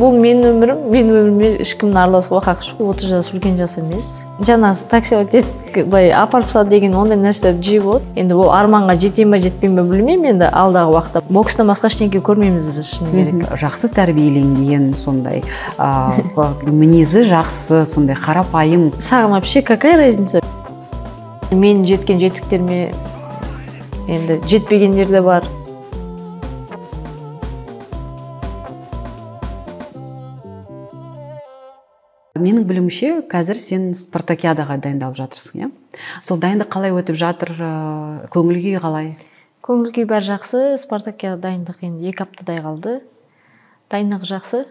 Бұл менің өмірім, менің өміріме ешкімнің араласуға хақы жоқ. 30 жас үлкен жас емес. Жаңа таксиға былай апарып тастады деген ондай нәрселер жиі болады. Енді ол арманға жетем бе, жетпейм бе білмеймін, енді алдағы уақытта. Бокстан басқа ештеңе көрмейміз біз, шыны керек. Жақсы тәрбиеленген, сондай мінезі жақсы, сондай қарапайым. Саған вообще какая разница? Мен жеткен жетістіктеріме енді жетпегендер де бар. Менің білуімше, қазір сен спартакиадаға дайындалып жатырсың, иә? Сол дайындық қалай өтіп жатыр, көңіл күй қалай? Көңіл күй бәрі жақсы. Спартакиада дайындық енді 2 аптадай қалды. Дайындық жақсы.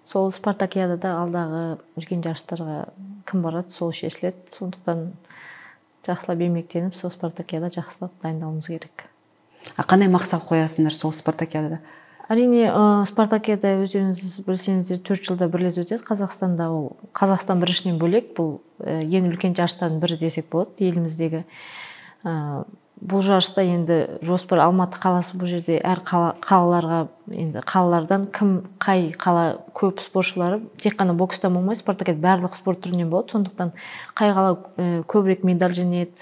Сол спартакиадада алдағы үлкен жарыстарға кім барады, сол шешіледі. Сондықтан жақсылап еңбектеніп, сол спартакиада жақсылап дайындалуымыз керек. А қандай мақсат қоясыңдар сол спартакиадада? Әрине, спартакиада өздеріңіз білсеңіздер 4 жылда бір рет өтеді. Қазақстанда ол Қазақстан біріншінен бөлек, бұл ең үлкен жарыстардың бірі десек болады еліміздегі. Бұл жарыста енді жоспар Алматы қаласы, бұл жерде әр қалаларға, енді қалалардан кім қай қала көп спортшылары, тек қана бокстан болмай, спартакиада барлық спорт түрінен болады. Сондықтан қай қала көбірек медаль жинайды,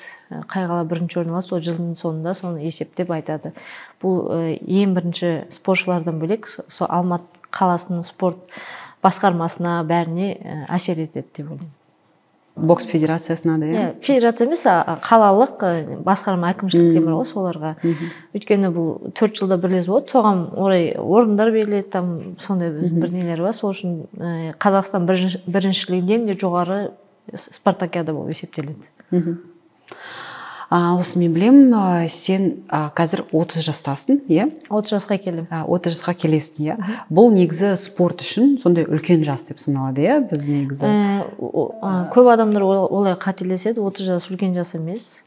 қай қала бірінші орын алады, сол жылдың соңында соны есептеп айтады. Бұл ең бірінші спортшылардан бөлек, сол Алматы қаласының спорт басқармасына бәріне әсер етеді деп ойлаймын. Бокс федерациясына да, иә? Федерация емес, қалалық басқарма әкімшіліктен бар ғой, соларға. Өйткені бұл 4 жылда бір рет болады, соған орай орындар беріледі, там сондай бір нелер бар. Сол үшін Қазақстан біріншілігінен де жоғары спартакиада болып есептеледі. Осы мен білем, сен қазір 30 жастасың, иә? 30 жасқа келдім. 30 жасқа келесің, иә? Бұл негізі спорт үшін сондай үлкен жас деп саналады, иә? Біз негізі. Көп адамдар олай қателеседі, 30 жас үлкен жас емес.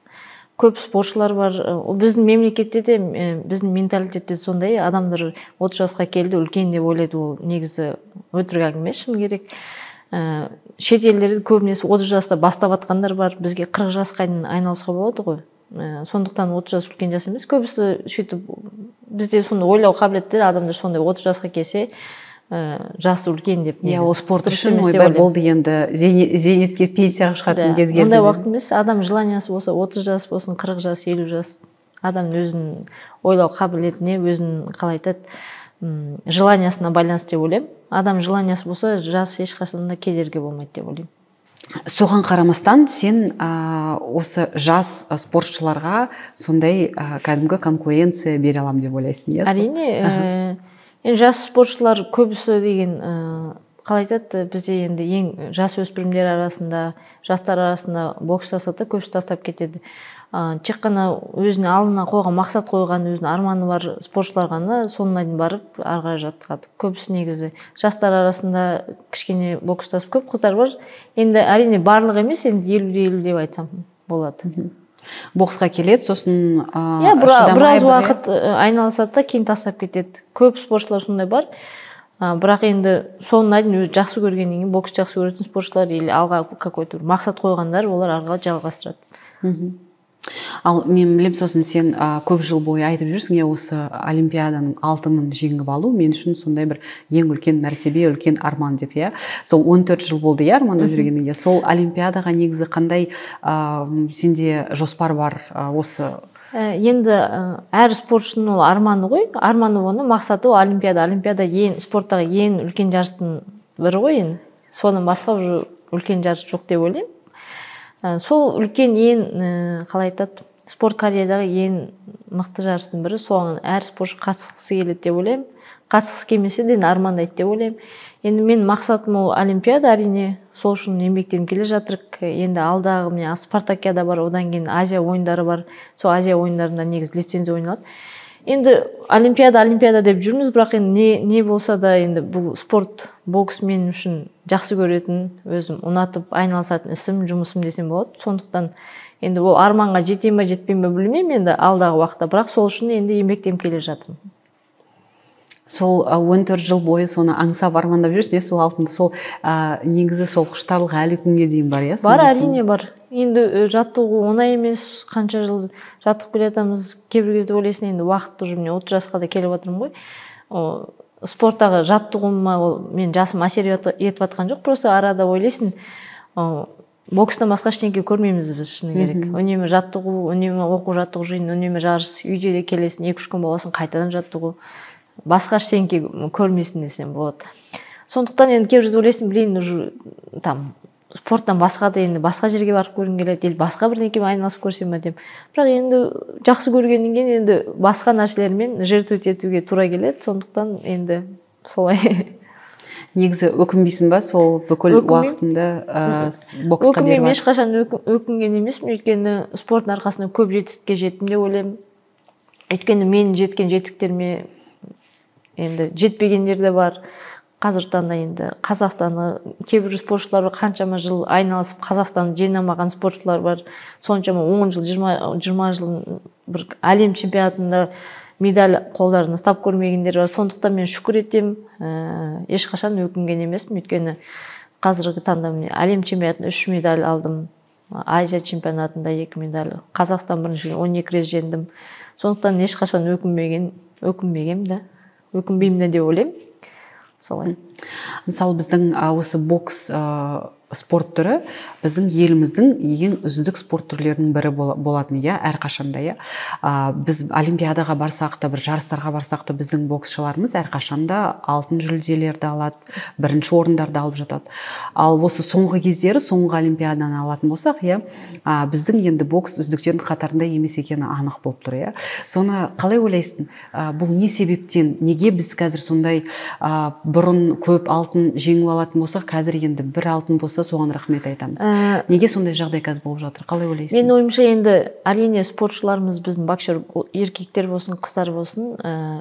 Көп спортшылар бар. Біздің мемлекетте де, біздің менталитетте сондай, адамдар 30 жасқа келді, үлкен деп ойлайды, ол негізі өтірік әңгіме, шын керек. Шет елдерде көбінесе 30 жаста бастап атқандар бар, бізге 40 жасқа дейін айналысуға болады ғой. Сондықтан 30 жас үлкен жас емес. Көбісі сөйтіп, бізде сондай ойлау қабілетті адамдар сондай 30 жасқа келсе, жасы үлкен деп. Иә, ол спорт үшін ойбай болды енді, зейнетке пенсияға шығатын кез келді. Ондай уақыт емес, адам желаниясы болса 30 жас болсын, 40 жас, 50 жас, адам өзінің ойлау қабілетіне, өзінің қалай айтады, желаниясына байланысты деп ойлаймын. Адам желаниясы болса, жас ешқашан да кедергі болмайды деп ойлаймын. Соған қарамастан сен осы жас спортшыларға сондай кәдімгі конкуренция бере аламын деп ойлайсың, иә? Әрине, енді жас спортшылар көбісі деген қалай айтады, бізде енді ең жас өспірімдер арасында, жастар арасында бокс тастады, көбісі тастап кетеді. Тек қана өзінің алдына қойған, мақсат қойған, өзінің арманы бар спортшылар ғана соңына дейін барып ары қарай жаттығады. Көбісі негізі жастар арасында кішкене бокстасып көп қыздар бар. Енді әрине барлық емес, енді 50-50 деп айтсам болады. Боксқа келеді, сосын иә, біраз уақыт айналысады да, кейін тастап кетеді. Көп спортшылар сондай бар. Бірақ енді соңына дейін өзі жақсы көргеннен кейін, бокс жақсы көретін спортшылар или алға какой-то мақсат қойғандар, олар ары қарай жалғастырады. Ал мен білем, сосын сен көп жыл бойы айтып жүрсің, осы олимпиаданың алтынын жеңіп алу мен үшін сондай бір ең үлкен мәртебе, үлкен арман деп, иә? Сол 14 жыл болды, иә, армандап жүргеніңе. Сол олимпиадаға негізі қандай сенде жоспар бар осы? Енді әр спортшының ол арманы ғой. Арманы оны, мақсаты ол олимпиада. Олимпиада ең спорттағы ең үлкен жарыстың бірі ғой енді. Содан басқа уже үлкен жарыс жоқ деп ойлаймын. Сол үлкен ең, қалай айтады, спорт карьерадағы ең мықты жарыстың бірі. Соған әр спортшы қатысқысы келеді деп ойлаймын. Қатысқысы келмесе де енді армандайды деп ойлаймын. Енді мен мақсатым ол олимпиада, әрине, сол үшін еңбектеніп келе жатырық. Енді алдағы міне спартакиада бар, одан кейін Азия ойындары бар. Сол Азия ойындарында негізі лицензия ойналады. Енді олимпиада, олимпиада деп жүрміз, бірақ енді не болса да енді бұл спорт, бокс мен үшін жақсы көретін, өзім ұнатып айналысатын ісім, жұмысым десем болады. Сондықтан енді ол арманға жетем бе, жетпейм бе білмеймін енді алдағы уақытта, бірақ сол үшін енді еңбектеніп келе жатырмын. Сол 14 жыл бойы соны аңсап армандап жүрсің, сол алтынды, сол негізі сол құштарлық әлі күнге дейін бар, иә? Бар, әрине бар. Енді жаттығу оңай емес, қанша жыл жаттығып келе жатамыз, кейбір кезде ойлайсың, енді уақыт уже міне 30 жасқа да келіп жатырмын ғой. Спорттағы жаттығуыма ол мен жасым әсер етіп жатқан жоқ. Просто арада ойлайсың, бокстан басқа ештеңе көрмейміз біз, шыны керек. Үнемі жаттығу, үнемі оқу жаттығу жиын, үнемі жарыс. Үйде де келесің, 2-3 күн боласың, қайтадан жаттығу. Басқа ештеңе көрмейсің десем болады. Сондықтан енді кейбір жерде ойлайсың, блин, уже там спорттан басқа да енді басқа жерге барып көргім келеді, или басқа бірдеңемен айналысып көрсем бе деп. Бірақ енді жақсы көргеннен кейін енді басқа нәрселермен жертвовать етуге тура келеді. Сондықтан енді солай. Негізі өкінбейсің ба сол бүкіл уақытыңды боксқа беріп? Өкінбеймін, ешқашан өкінген емеспін. Өйткені спорттың арқасында көп жетістікке жеттім деп ойлаймын. Өйткені мен жеткен жетістіктеріме енді жетпегендер де бар. Қазіргі таңда енді Қазақстанны кейбір спортшылар бар, қаншама жыл айналысып Қазақстанды жеңе алмаған спортшылар бар. Соншама 10 жыл, 20 жыл бір әлем чемпионатында медаль қолдарына ұстап көрмегендер бар. Сондықтан мен шүкір етемін, ешқашан өкінген емеспін. Өйткені қазіргі таңда міне әлем чемпионатында 3 медаль алдым, Азия чемпионатында 2 медаль, Қазақстан біріншілігін 12 рет жеңдім. Сондықтан ешқашан өкінбегенмін да, өкінбеймін де деп ойлаймын. Солай. Мысалы, біздің осы бокс спорт түрі біздің еліміздің ең үздік спорт түрлерінің бірі болатын, иә, әрқашанда, иә. Біз олимпиадаға барсақ та, бір жарыстарға барсақ та, біздің боксшыларымыз әрқашанда алтын жүлделерді алады, бірінші орындарды алып жатады. Ал осы соңғы кездері, соңғы олимпиаданы алатын болсақ, иә, біздің енді бокс үздіктердің қатарында емес екені анық болып тұр, иә. Соны қалай ойлайсың? Бұл не себептен, неге біз қазір сондай, бұрын көп алтын жеңіп алатын болсақ, қазір енді бір алтын болса соған рахмет айтамыз. Неге сондай жағдай қазір болып жатыр? Қалай ойлайсың? Менің ойымша енді әрине спортшыларымыз, біздің боксер еркектер болсын, қыздар болсын,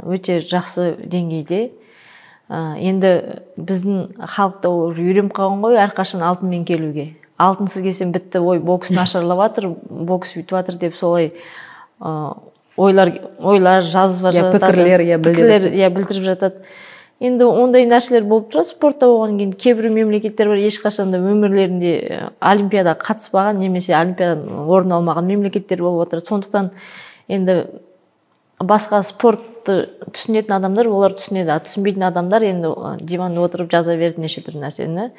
өте жақсы деңгейде. Енді біздің халықта уже үйреніп қалған ғой әрқашан алтынмен келуге. Алтынсыз келсем бітті, ой, бокс нашарлап жатыр, бокс бүйтіп жатыр деп солай ойлар жазып жатады. Пікірлер, иә, білдіріп жатады. Енді ондай нәрселер болып тұрады спортта болғаннан кейін. Кейбір мемлекеттер бар, ешқашан да өмірлерінде олимпиадаға қатыспаған немесе олимпиададан орын алмаған мемлекеттер болып отырады. Сондықтан енді басқа спортты түсінетін адамдар, олар түсінеді, а түсінбейтін адамдар енді диванда отырып жаза береді неше түрлі нәрсені.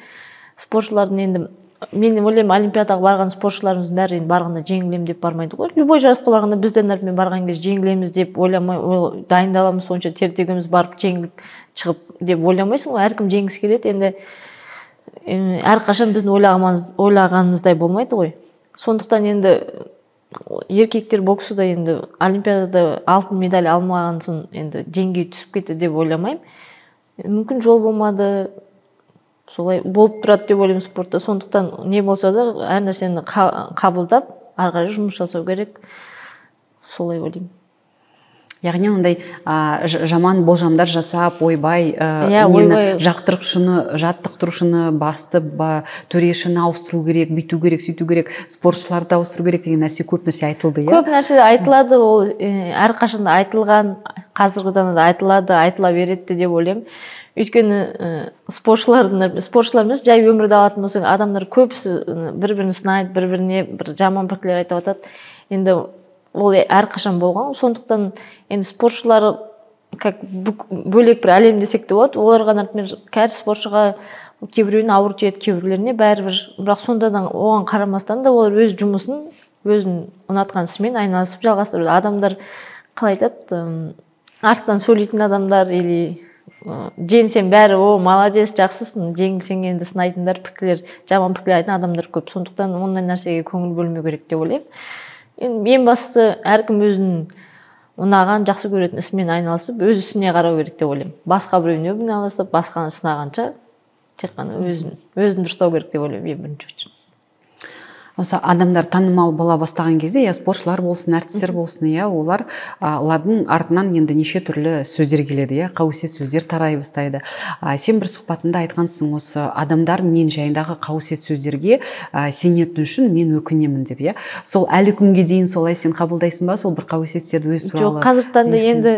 Спортшылардың енді мен ойлаймын, олимпиадаға барған спортшыларымыздың бәрі енді барғанда жеңілемін деп бармайды ғой. Любой жарысқа барғанда біз де, например, барған кезде жеңілеміз деп ойламай, дайындаламыз, сонша тер төгеміз, барып жеңіліп шығып деп ойламайсың ғой. Әркім жеңгісі келеді. Енді әрқашан біздің ойлағанымыздай болмайды ғой. Сондықтан енді еркектер боксы да енді олимпиадада алтын медаль алмаған соң енді деңгей түсіп кетті деп ойламаймын. Мүмкін жол болмады, солай болып тұрады деп ойлаймын спортта. Сондықтан не болса да әр нәрсені қабылдап, ары қарай жұмыс жасау керек. Солай ойлаймын. Яғни ондай жаман болжамдар жасап, ойбай, нені жаттықтырушыны басты, төрешіні ауыстыру керек, бүйту керек, сөйту керек, спортшыларды ауыстыру керек деген нәрсе, көп нәрсе айтылды, иә? Көп нәрсе айтылады, ол әрқашанда айтылған, қазіргі таңда да айтылады, айтыла береді деп ойлаймын. Өйткені спортшылар емес, жай өмірді алатын болсаң, адамдар көбісі бір-бірін сынайды, бір-біріне бір жаман пікірлер айтып жатады. Енді ол әрқашан болған. Сондықтан енді спортшылар как бөлек бір әлем десек те болады. Оларға, например, кәрі спортшыға кейбіреуіне ауыр тиеді, кейбіреулеріне бәрібір. Бірақ сонда да оған қарамастан да олар өз жұмысын, өзін ұнатқан ісімен айналысып жалғастырады. Адамдар қалай айтады, арттан сөйлейтін адамдар или жеңсең бәрі, о, молодец, жақсысың, жеңілсең енді сынайтындар, пікірлер, жаман пікірлер айтатын адамдар көп. Сондықтан ондай нәрсеге көңіл бөлмеу керек деп ойлаймын. Енді ең бастысы әркім өзінің ұнаған, жақсы көретін ісімен айналысып, өз ісіне қарау керек деп ойлаймын. Басқа біреуіне айналысып, басқаны сынағанша тек қана өзін дұрыстау керек деп ойлаймын ең бірінші очередь. Осы адамдар танымал бола бастаған кезде, я спортшылар болсын, әртістер болсын, иә, олардың артынан енді неше түрлі сөздер келеді, иә, қауесет сөздер тарай бастайды. Сен бір сұхбатында айтқансың, осы адамдар мен жайындағы қауесет сөздерге сенетін үшін мен өкінемін деп, иә. Сол әлі күнге дейін солай сен қабылдайсың ба, сол бір қауесеттерді өз туралы? Жоқ, қазіргі таңда енді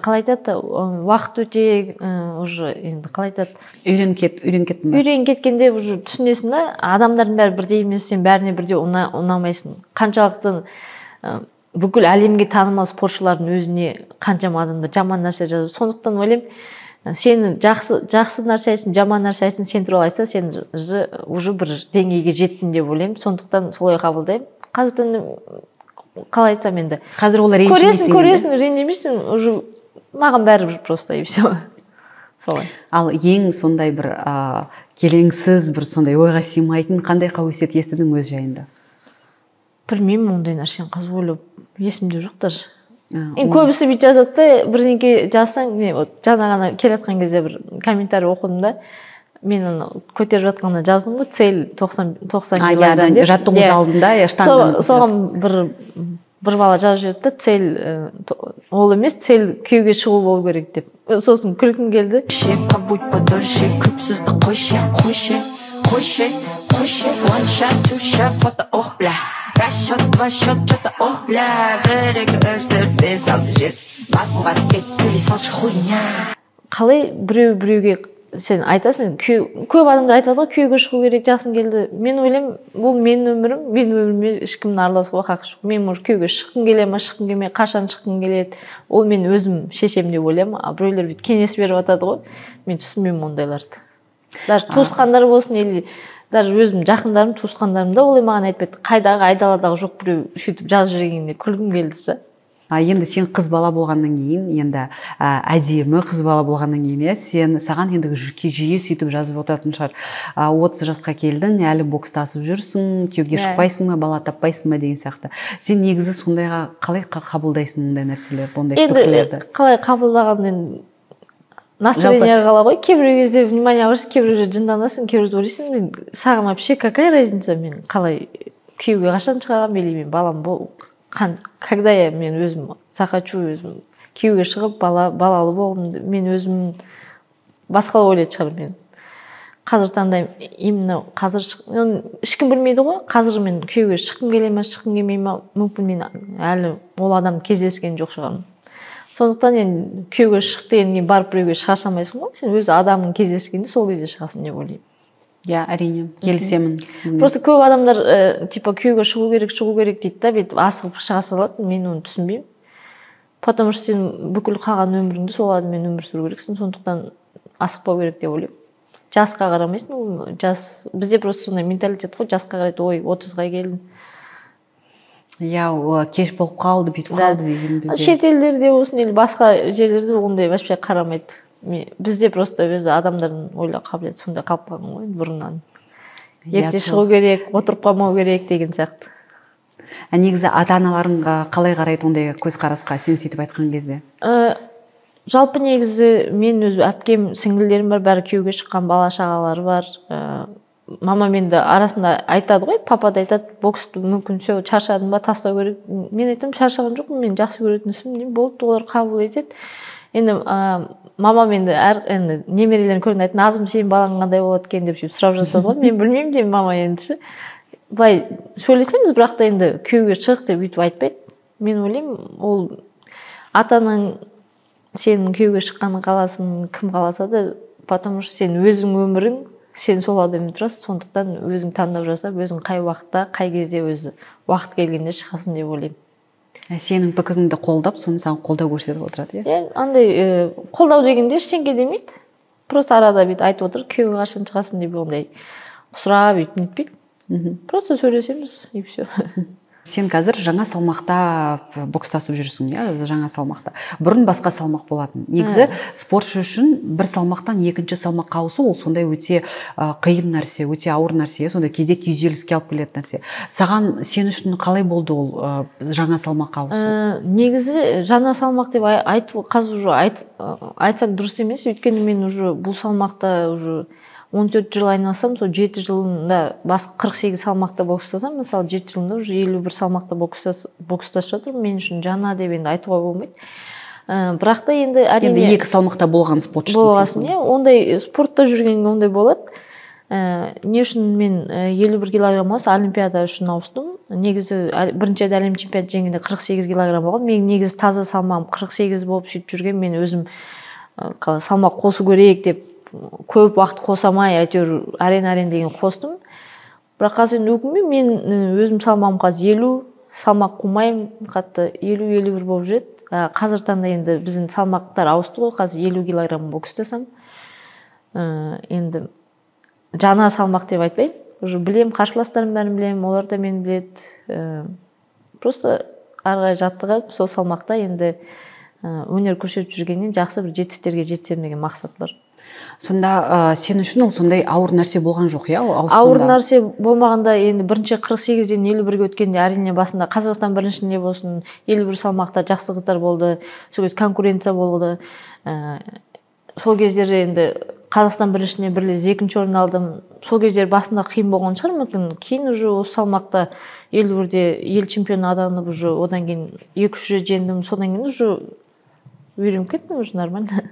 қалай айтады, уақыт өте уже енді қалай айтады? Үйреніп кеттің бе? Үйреніп кеткенде уже түсінесің да, адамдардың бәрі бірдей емес, сен бәріне бірде ұнамайсың. Қаншалықты бүкіл әлемге танымал спортшылардың өзіне қаншама адамдар жаман нәрсе жазады. Сондықтан ойлаймын, Сені жақсы, жақсы нәрсе айтсын, жаман нәрсе айтсын, сен туралы айтса, сен уже бір деңгейге жеттің деп ойлаймын. Сондықтан солай қабылдаймын. Қазірден, қалай айтсам енді, Қазір олар көресің, көресің, ренжімейсің уже, маған бәрібір просто, и все, солай. Ал ең сондай бір келеңсіз, бір сондай ойға сыймайтын қандай қауесет естідің өз жайында? Білмеймін, ондай нәрсені қазір ойлап есімде жоқ даже. Енді көбісі бүйтіп жазады да, бірдеңке жазсаң, не, вот жаңа ғана келе жатқан кезде бір комментарий оқыдым да, мен ана көтеріп жатқанда жаздым ғой, цель 90 килограмм деп. Жаттығу залында, иә, штанганы. Соған бір бала жазып жіберіпті: «Цель ол емес, цель күйеуге шығу болу керек», – деп. Сосын күлкім келді. Побудь подольше, көп сөзді қойшы, қойшы, қойшы, қойшы. One shot, two shot, фото, ох, бля. Расчет, два счет, что-то, ох, бля. Бір, екі, үш, төрт, бес, алты, жеті. Басым қатып кетті, төлей салшы, хуйня. Қалай біреу біреуге, сен айтасың, көп адамдар айтып жатыр ғой, күйеуге шығу керек, жасың келді. Мен ойлаймын, бұл менің өмірім, менің өміріме ешкімнің араласуға хақы жоқ. Мен, может, күйеуге шыққым келе ма, шыққым келмей, қашан шыққым келеді, ол мен өзім шешемін деп ойлаймын. А біреулер бүйтіп кеңес беріп жатады ғой, мен түсінбеймін ондайларды. Даже туысқандар болсын или даже өзім жақындарым, туысқандарым да олай маған айтпайды. Қайдағы айдаладағы жоқ біреу сөйтіп жазып жібергенде күлкім келді ше. А енді сен қыз бала болғаннан кейін, енді әдемі қыз бала болғаннан кейін, иә, сен, саған енді жиі сөйтіп жазып отыратын шығар: 30 жасқа келдің, әлі бокстасып жүрсің, күйеуге шықпайсың ба, бала таппайсың ба деген сияқты. Сен негізі сондайға қалай қабылдайсың ондай нәрселерді, ондай Енді пікірлерді? Қалай қабылдаған, енді настроение ға қала ғой. Кейбір кезде внимание аласың, кейбір кезде жынданасың, кейбір кезде ойлайсың, мен, саған вообще какая разница, мен қалай күйеуге қашан шығамын или мен балам когда я, мен өзім захочу, өзім күйеуге шығып, балалы болғым, мен өзім басқалай ойлайтын шығармын. Мен қазір таңда, именно қазір, оны ешкім білмейді ғой, қазір мен күйеуге шыққым келе ма, шыққым келмей ма, мүмкін, мен әлі ол адам кездескен жоқ шығармын. Сондықтан енді күйеуге шық дегеннен барып біреуге шыға салмайсың ғой. Сен өз адамың кездескенде, сол кезде шығасың деп ойлаймын. Иә, әрине, келісемін. Просто көп адамдар типа күйеуге шығу керек, шығу керек дейді да, бүйтіп асығып шыға салады. Мен оны түсінбеймін, потому что сен бүкіл қалған өміріңді сол адаммен өмір сүру керексің. Сондықтан асықпау керек деп ойлаймын. Жасқа қарамайсың, ол жас, бізде просто сондай менталитет қой, жасқа қарайды: «Ой, 30-ға келдің». Иә, кеш болып қалды, бүйтіп қалды деген бізде. Шетелдерде болсын или басқа жерлерде ондай вообще қарамайды. Бізде просто өзі адамдардың ойлау қабілеті сондай қалып қалған ғой бұрыннан, ерте шығу керек, отырып қалмау керек деген сияқты. А негізі ата аналарың қалай қарайды ондай көзқарасқа, сен сөйтіп айтқан кезде? Жалпы негізі мен өз әпкем, сіңлілерім бар, бәрі күйеуге шыққан, бала шағалары бар. Мамам енді арасында айтады ғой, папа да айтады: «Боксты мүмкін, все, шаршадың ба, тастау керек». Мен айтамын: «Шаршаған жоқпын, мен жақсы көретін ісім», – деймін. Болды, олар қабыл етеді. Енді мамам енді әр, енді немерелерін көргенде айтады: «Назым, сенің балаң қандай болады екен?» – деп сөйтіп сұрап жатады ғой. «Мен білмеймін», – деймін, мама. Енді ше, былай сөйлесеміз, бірақ та енді күйеуге шық деп өйтіп айтпайды. Мен ойлаймын, ол ата анаң сенің күйеуге шыққанын қаласын, кім қаласа да, потому что сен өзің өмірің, сен сол адаммен тұрасың. Сондықтан өзің таңдау жасап, өзің қай уақытта, қай кезде, өзі уақыт келгенде шығасың деп ойлаймын. Сенің пікіріңді қолдап, соны саған қолдау көрсетіп отырады, иә? Иә, андай қолдау дегенде ештеңке демейді, просто арада бүйтіп айтып отыр, күйеуге қашан шығасың деп, ондай сұрап өйтіп нетпейді, просто сөйлесеміз, и все. Сен қазір жаңа салмақта бокстасып жүрсің, иә, жаңа салмақта. Бұрын басқа салмақ болатын. Негізі спортшы үшін бір салмақтан екінші салмаққа ауысу ол сондай өте қиын нәрсе, өте ауыр нәрсе, иә, сондай кейде күйзеліске алып келетін нәрсе. Саған, сен үшін қалай болды ол жаңа салмаққа ауысу? Негізі жаңа салмақ деп айту қазір уже айтсақ дұрыс емес, өйткені мен уже бұл салмақта уже 14 жыл айналысамын. Сол 7 жылында бас 48 салмақта бокстасам, мысалы, 7 жылында уже 51 салмақта бокстасып жатырмын. Мен үшін жаңа деп енді айтуға болмайды. Бірақ та енді, әрине, Енді екі салмақта болған спортшысың сен. Болғасын, иә, ондай спортта жүргенге ондай болады. Не үшін мен 51 килограмм осы олимпиада үшін ауыстым. Негізі бірінші рет әлем чемпионаты жеңгенде 48 килограмм болған. Менің негізі таза салмағым 48 болып сөйтіп жүрген. Мен өзім қалай, салмақ қосу керек деп көп уақыт қоса алмай, әйтеуір әрең әрең деген қостым. Бірақ қазір енді өкінбеймін. Мен өзім салмағым қазір 50, салмақ қумаймын қатты, 50, 51 болып жүреді. Қазір таңда енді біздің салмақтар ауысты ғой, қазір 50 килограмм бокстасам. Енді жаңа салмақ деп айтпаймын. Уже білем, қарсыластарым бәрін білем, олар да мені біледі. Просто ары қарай жаттығып, сол салмақта енді өнер көрсетіп жүргеннен жақсы бір жетістіктерге жетсем деген мақсат бар. Сонда сен үшін ол сондай ауыр нәрсе болған жоқ, иә? Ауыр нәрсе болмағанда, енді бірінші 48-ден 51-ге өткенде әрине басында Қазақстан біріншінде болсын, 51 салмақта жақсы қыздар болды, сол кезде конкуренция болды. Сол кездері енді Қазақстан біріншіне бірлес екінші орын алдым. Сол кездері басында қиын болған шығар мүмкін. Кейін уже осы салмақта 51-де ел чемпионы атанып, уже одан кейін 2-3 рет жеңдім. Содан кейін уже үйреніп кеттім, уже нормально.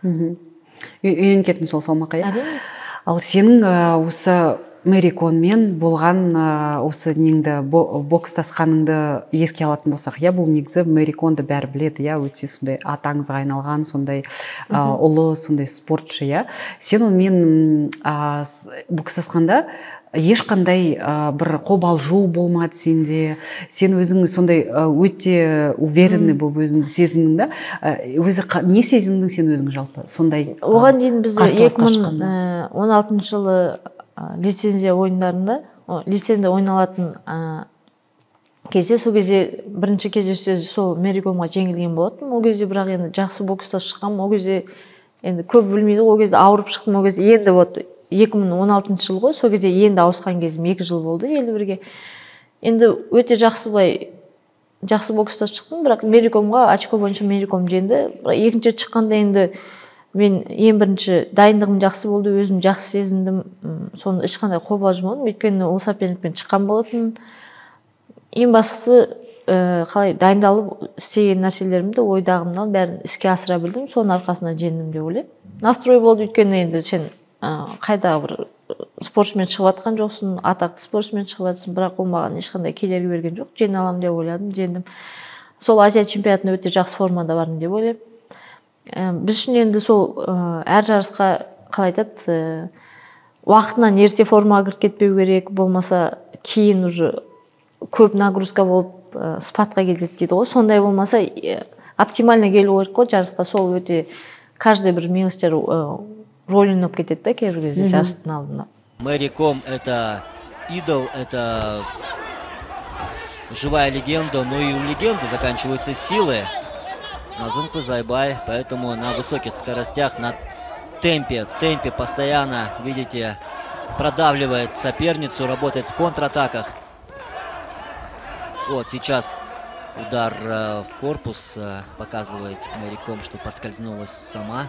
Үйреніп кеттің сол салмаққа, иә? Ал сенің осы Мэри Коммен болған осы неңді, бокстасқаныңды еске алатын болсақ, иә, бұл негізі Мэри Комді бәрі біледі, иә, өте сондай аты аңызға айналған, сондай ұлы, сондай спортшы, иә. Сен онымен бокстасқанда ешқандай бір қобалжу болмады сенде, сен өзің сондай өте уверенный болып өзіңді сезіндің да? Өзі не сезіндің сен өзің жалпы сондай? Оған дейін біз 2016 жылы лицензия ойындарында, лицензия ойналатын кезде, сол кезде бірінші кездесуде сол Мэри Комға жеңілген болатынмын. Ол кезде бірақ енді жақсы бокстасып шыққанмын. Ол кезде енді көп білмейді, ол кезде ауырып шықтым. Ол кезде енді вот 2016 жыл ғой, сол кезде енді ауысқан кезім 2 жыл болды 51-ге. Енді өте жақсы былай жақсы бокстасып шықтым, бірақ Мэри Комға очко бойынша Мэри Ком жеңді. Бірақ екінші рет шыққанда енді мен ең бірінші дайындығым жақсы болды, өзім жақсы сезіндім, соны ешқандай қобалжымадым, өйткені ол соперникпен шыққан болатын. Ең бастысы қалай дайындалып істеген нәрселерімді, ойдағымнан бәрін іске асыра білдім, соның арқасында жеңдім деп ойлаймын. Настрой болды, өйткені енді сен қайдағы бір спортшымен шығып жатқан жоқсың, атақты спортшымен шығып жатсың, бірақ ол маған ешқандай кедергі берген жоқ, жеңе аламын деп ойладым, жеңдім. Сол Азия чемпионатында өте жақсы формада бардым деп ойлаймын. Біз үшін енді сол әр жарысқа қалай айтады, уақытынан ерте формаға кіріп кетпеу керек, болмаса кейін уже көп нагрузка болып спадқа кетеді дейді ғой. Сондай болмаса оптимально келу керек қой жарысқа. Сол өте каждый бір мелочтер роль ойнап кетеді да кейбір кезде жарыстың алдында. Мэри Ком — это идол, это живая легенда, но и у легенды заканчиваются силы. Назым Кызайбай, поэтому на высоких скоростях, на темпе, постоянно, видите, продавливает соперницу, работает в контратаках. Вот сейчас удар в корпус показывает Мэри Ком, что подскользнулась сама.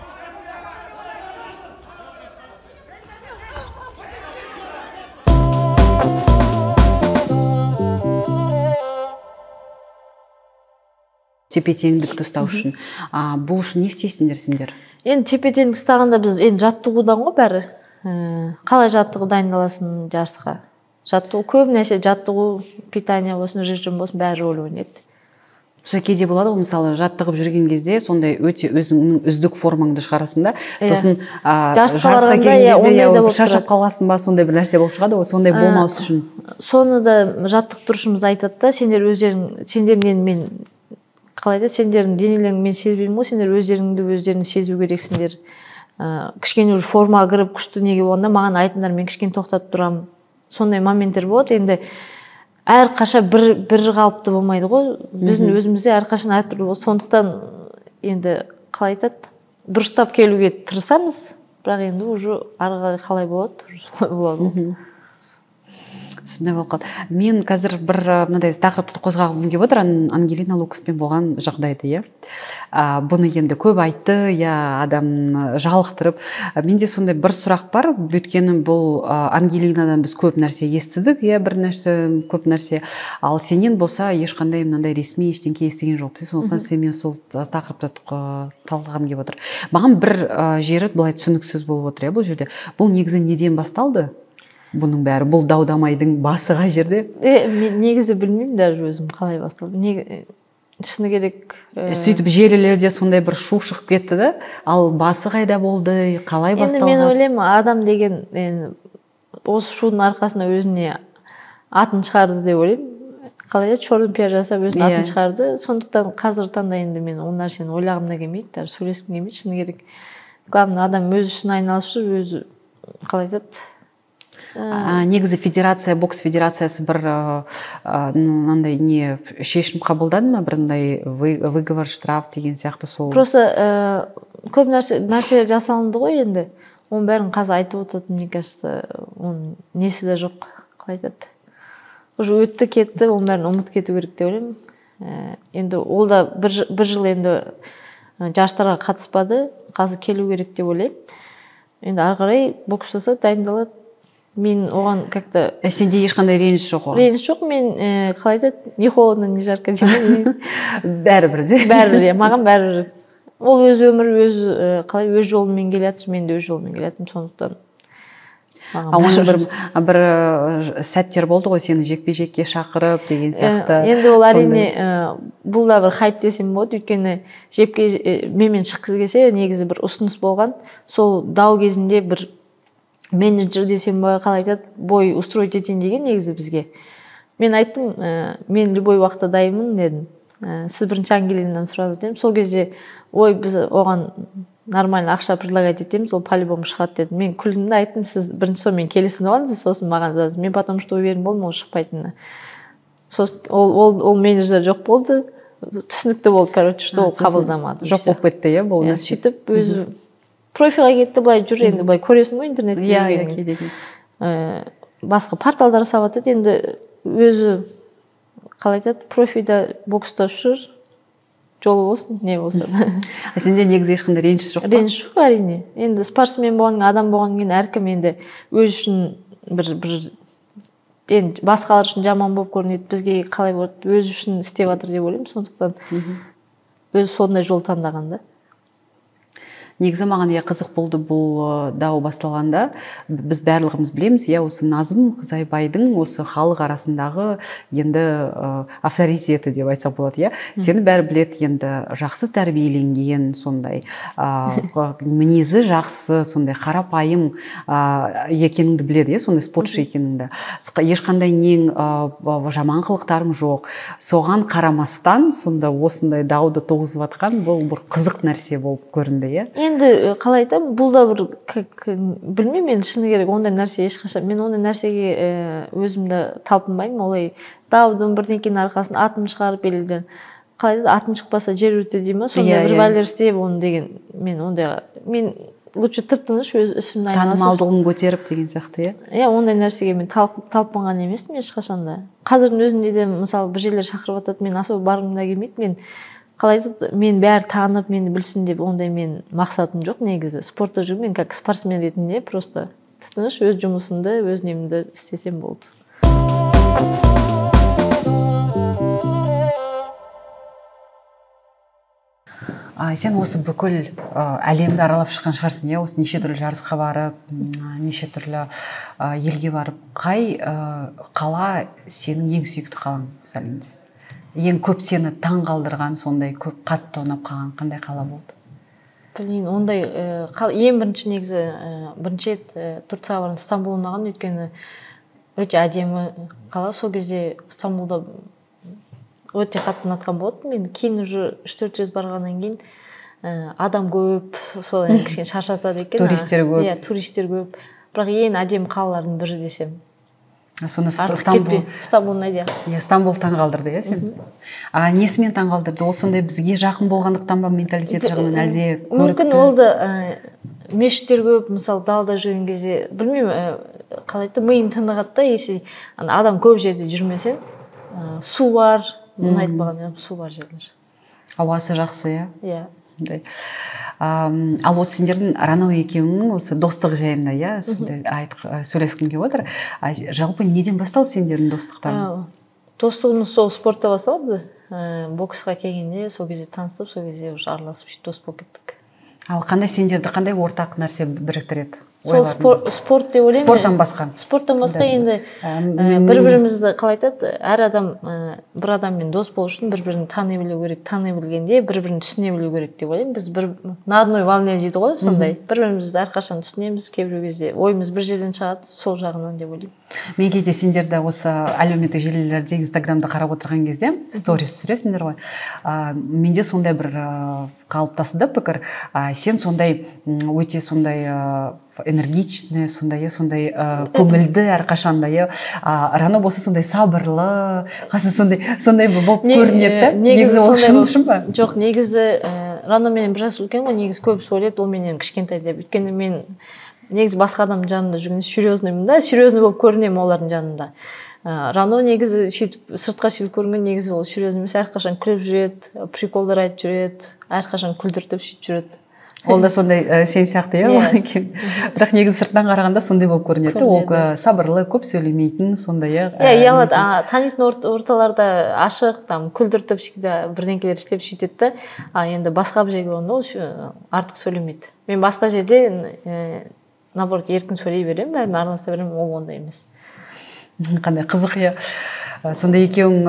Тепе-теңдікті ұстау үшін. Бұл үшін не істейсіңдер сендер? Енді тепе-теңдік ұстағанда біз енді жаттығудан ғой бәрі. Қалай жаттығу дайындаласың жарысқа? Жаттығу көп нәрсе, жаттығу, питание болсын, режим болсын, бәрі рөл ойнайды. Сол кейде болады ғой, мысалы, жаттығып жүрген кезде сондай өте өзіңнің үздік формаңды шығарасың да, сосын жарысқа келген кезде шаршап қаласың ба, сондай бір нәрсе болып шығады ғой, сондай болмас үшін. Соны да жаттықтырушымыз айтады да, сендер өздерің, сендермен мен қалай айтады, сендердің денелеріңді мен сезбеймін ғой, сендер өздеріңді өздерің сезу керексіңдер. Кішкене уже формаға кіріп күшті неге болғанда маған айтыңдар, мен кішкене тоқтатып тұрамын. Сондай моменттер болады. Енді әрқашан бір қалыпты болмайды ғой. Біздің өзімізде әрқашан әртүрлі болады. Сондықтан енді қалай айтады, дұрыстап келуге тырысамыз, бірақ енді уже ары қарай қалай болады, солай болады ғой. Сондай болып қалды. Мен қазір бір мынандай тақырыпты қозғағым келіп отыр, Ангелина Лукаспен болған жағдайды, иә. Бұны енді көп айтты, иә, адам жалықтырып. Менде сондай бір сұрақ бар, өйткені бұл Ангелинадан біз көп нәрсе естідік, иә, бір нәрсе, көп нәрсе. Ал сенен болса ешқандай мынандай ресми ештеңке естіген жоқпыз. Сондықтан сенімен сол тақырыпты талқылағым келіп отыр. Маған бір жері былай түсініксіз болып отыр, иә, бұл жерде. Бұл негізі неден басталды? Бұның бәрі, бұл дау-дамайдың басы қай жерде? Мен негізі білмеймін даже өзім қалай басталды. Шыны керек. Сөйтіп желілерде сондай бір шу шығып кетті да, ал басы қайда болды, қалай басталған? Енді мен ойлаймын, адам деген осы шудың арқасында өзіне атын шығарды деп ойлаймын. Қалай еді, черный пиар жасап өзінің атын шығарды. Сондықтан қазіргі таңда енді мен ол нәрсені ойлағым да келмейді, даже сөйлескім келмейді, шыны керек. Главное, адам өз ісіне айналысып жүр, өзі қалай айтады. Негізі федерация, бокс федерациясы бір мынандай не шешім қабылдады ма, бірындай выговор, штраф деген сияқты сол? Просто көп нәрсе жасалынды ғой енді. Оның бәрін қазір айтып отыратын, мне кажется, оның несі де жоқ, қалай айтады. Уже өтті кетті, оның бәрін ұмытып кету керек деп ойлаймын. Енді ол да бір жыл енді жарыстарға қатыспады, қазір келу керек деп ойлаймын. Енді ары қарай бокс жасап дайындалады. Мен оған как-то... Сенде ешқандай реніш жоқ оған? Реніш жоқ, мен қалай айтады, не холодно, не жарко деймін. Бәрібір де? Бәрібір, маған бәрібір. Ол өз өмірі, өз қалай, өз жолымен келе жатыр, мен де өз жолыммен келе жатырмын, сондықтан. Оның бір сәттер болды ғой, сені жекпе-жекке шақырып деген сияқты. Енді ол әрине, бұл да бір хайп десем болады, өйткені жекпе менімен шыққысы келсе, негізі бір ұсыныс болған. Сол дау кезінде бір менеджер десем ба, қалай айтады, бой устроить етейін деген негізі бізге. Мен айттым, мен любой уақытта дайынмын дедім. Сіз бірінші Ангелинадан сұраңыз дедім. Сол кезде, ой, біз оған нормально ақша предлагать етеміз, ол по-любому шығады дедім. Мен күлдім де айттым, сіз бірінші сонымен келісін алыңыз, сосын маған звондаңыз. Мен потому что уверен болдым, ол шықпайтынына. Сосын ол менеджер жоқ болды, түсінікті болды, короче, что ол қабылдамады. Жоқ болып кетті, иә, бұл нәрсе. Сөйтіп өзі профиға кетті, былай жүр, енді былай көресің ғой интернетте жүргенін. Басқа порталдар жасап жатады, енді өзі қалай айтады, профида бокста жүр, жолы болсын, не болса да. Сенде негізі ешқандай реніш жоқ па? Реніш жоқ, әрине. Енді спортсмен болғаннан, адам болғаннан кейін әркім енді өз үшін бір енді басқалар үшін жаман болып көрінеді, бізге қалай болады, өз үшін істеп жатыр деп ойлаймын, сондықтан өзі сондай жол таңдаған да. Негізі маған қызық болды бұл дау басталғанда. Біз барлығымыз білеміз, осы Назым Қызайбайдың осы халық арасындағы енді авторитеті деп айтсақ болады, иә. Сені бәрі біледі, енді жақсы тәрбиеленген, сондай мінезі жақсы, сондай қарапайым екеніңді біледі, иә, сондай спортшы екеніңді. Ешқандай нең жаман қылықтарың жоқ. Соған қарамастан сонда осындай дауды туғызып жатқан бұл бір қызық нәрсе болып көрінді, иә. Енді қалай айтамын, бұл да бір, как, білмеймін, мен шыны керек ондай нәрсе ешқашан, мен ондай нәрсеге өзімді талпынбаймын, олай даудың бірдеңкенің арқасын атын шығарып елден, қалай айтады, атын шықпаса жер өрте дей ма, сондай бір бәлер істеп оны деген, мен ондай, мен лучше тып-тыныш өз ісімді айналысып. Танымалдығын көтеріп деген сияқты, иә? Иә, ондай нәрсеге мен талпынған емеспін ешқашан да. Қазірдің өзінде де, мысалы, бір жерлер шақырып жатады, мен особо барғым да келмейді, мен қалай айтады, мен бәрі танып, мені білсін деп ондай мен мақсатым жоқ негізі. Спортта жүрмін, мен как спортсмен ретінде просто тып-тыныш өз жұмысымды, өз немді істесем болды. Сен осы бүкіл әлемді аралап шыққан шығарсың, иә? Осы неше түрлі жарысқа барып, неше түрлі елге барып, қай қала сенің ең сүйікті қалаң осы әлемде? Ең көп сені таң қалдырған, сондай көп қатты ұнап қалған қандай қала болды? Білмеймін, ондай ең бірінші негізі бірінші рет Турцияға барған Стамбул ұнаған, өйткені өте әдемі қала. Сол кезде Стамбулда өте қатты ұнатқан болатын. Мен кейін уже 3-4 рет барғаннан кейін адам көп, сол кішкене шаршатады екен. Туристер көп. Иә, туристер көп. Бірақ ең әдемі қалалардың бірі десем. Сонда Стамбул. Стамбул ұнайды. Иә, Стамбул таң қалдырды, иә, сен? Несімен таң қалдырды? Ол сондай бізге жақын болғандықтан ба, менталитет жағынан, әлде көрікті? Мүмкін ол да мешіттер көп, мысалы, далада жүрген кезде, білмеймін, қалай айтты, миың тынығады да, если адам көп жерде жүрмесең, су бар, ұнайды маған, су бар жерлер. Ауасы жақсы, иә? Иә. Ал осы сендердің Рано екеуіңнің осы достық жайында, иә, сондай сөйлескім келіп отыр. Жалпы неден басталды сендердің достықтарың? Достығымыз сол спортта басталды. Боксқа келгенде сол кезде танысып, сол кезде уже араласып, сөйтіп дос болып кеттік. Ал қандай сендерді қандай ортақ нәрсе біріктіреді? Сол спорт деп ойлаймын. Спорттан басқа. Спорттан басқа енді бір-бірімізді қалай айтады, әр адам бір адаммен дос болу үшін бір-бірін тани білу керек, тани білгенде бір-бірін түсіне білу керек деп ойлаймын. Біз бір на одной волне дейді ғой, сондай. Бір-бірімізді әрқашан түсінеміз, кейбір кезде ойымыз бір жерден шығады, сол жағынан деп ойлаймын. Мен кейде сендерді осы әлеуметтік желілерде, Инстаграмда қарап отырған кезде сторис түсіресіңдер ғой. Менде сондай бір қалыптасты да пікір. Сен сондай өте сондай энергичный, сондай көңілді әрқашанда, Рано болса сондай сабырлы, сондай болып көрінеді да. Негізі ол шын ба? Жоқ, негізі Рано менен бір жас үлкен ғой, негізі көбісі ойлайды ол менен кішкентай деп. Өйткені мен негізі басқа адамның жанында жүргенде серьезныймын да, серьезный болып көрінемін олардың жанында. Рано негізі сөйтіп сыртқа сөйтіп көрінген, негізі ол серьезный емес, әрқашан күліп жүреді, приколдар айтып жүреді, әрқашан күлдіртіп сөйтіп жүреді. Ол да сондай сен сияқты, иә? Бірақ негізі сырттан қарағанда сондай болып көрінеді. Ол сабырлы, көп сөйлемейтін, сондай. Иә, ұялады. Танитын орталарда ашық, там күлдіртіп всегда бірдеңкелер істеп сөйтеді да. А енді басқа бір жерге барғанда ол артық сөйлемейді. Мен басқа жерде наоборот еркін сөйлей беремін, бәрімен араласа беремін, ол ондай емес. Қандай қызық, иә. Сонда екеуің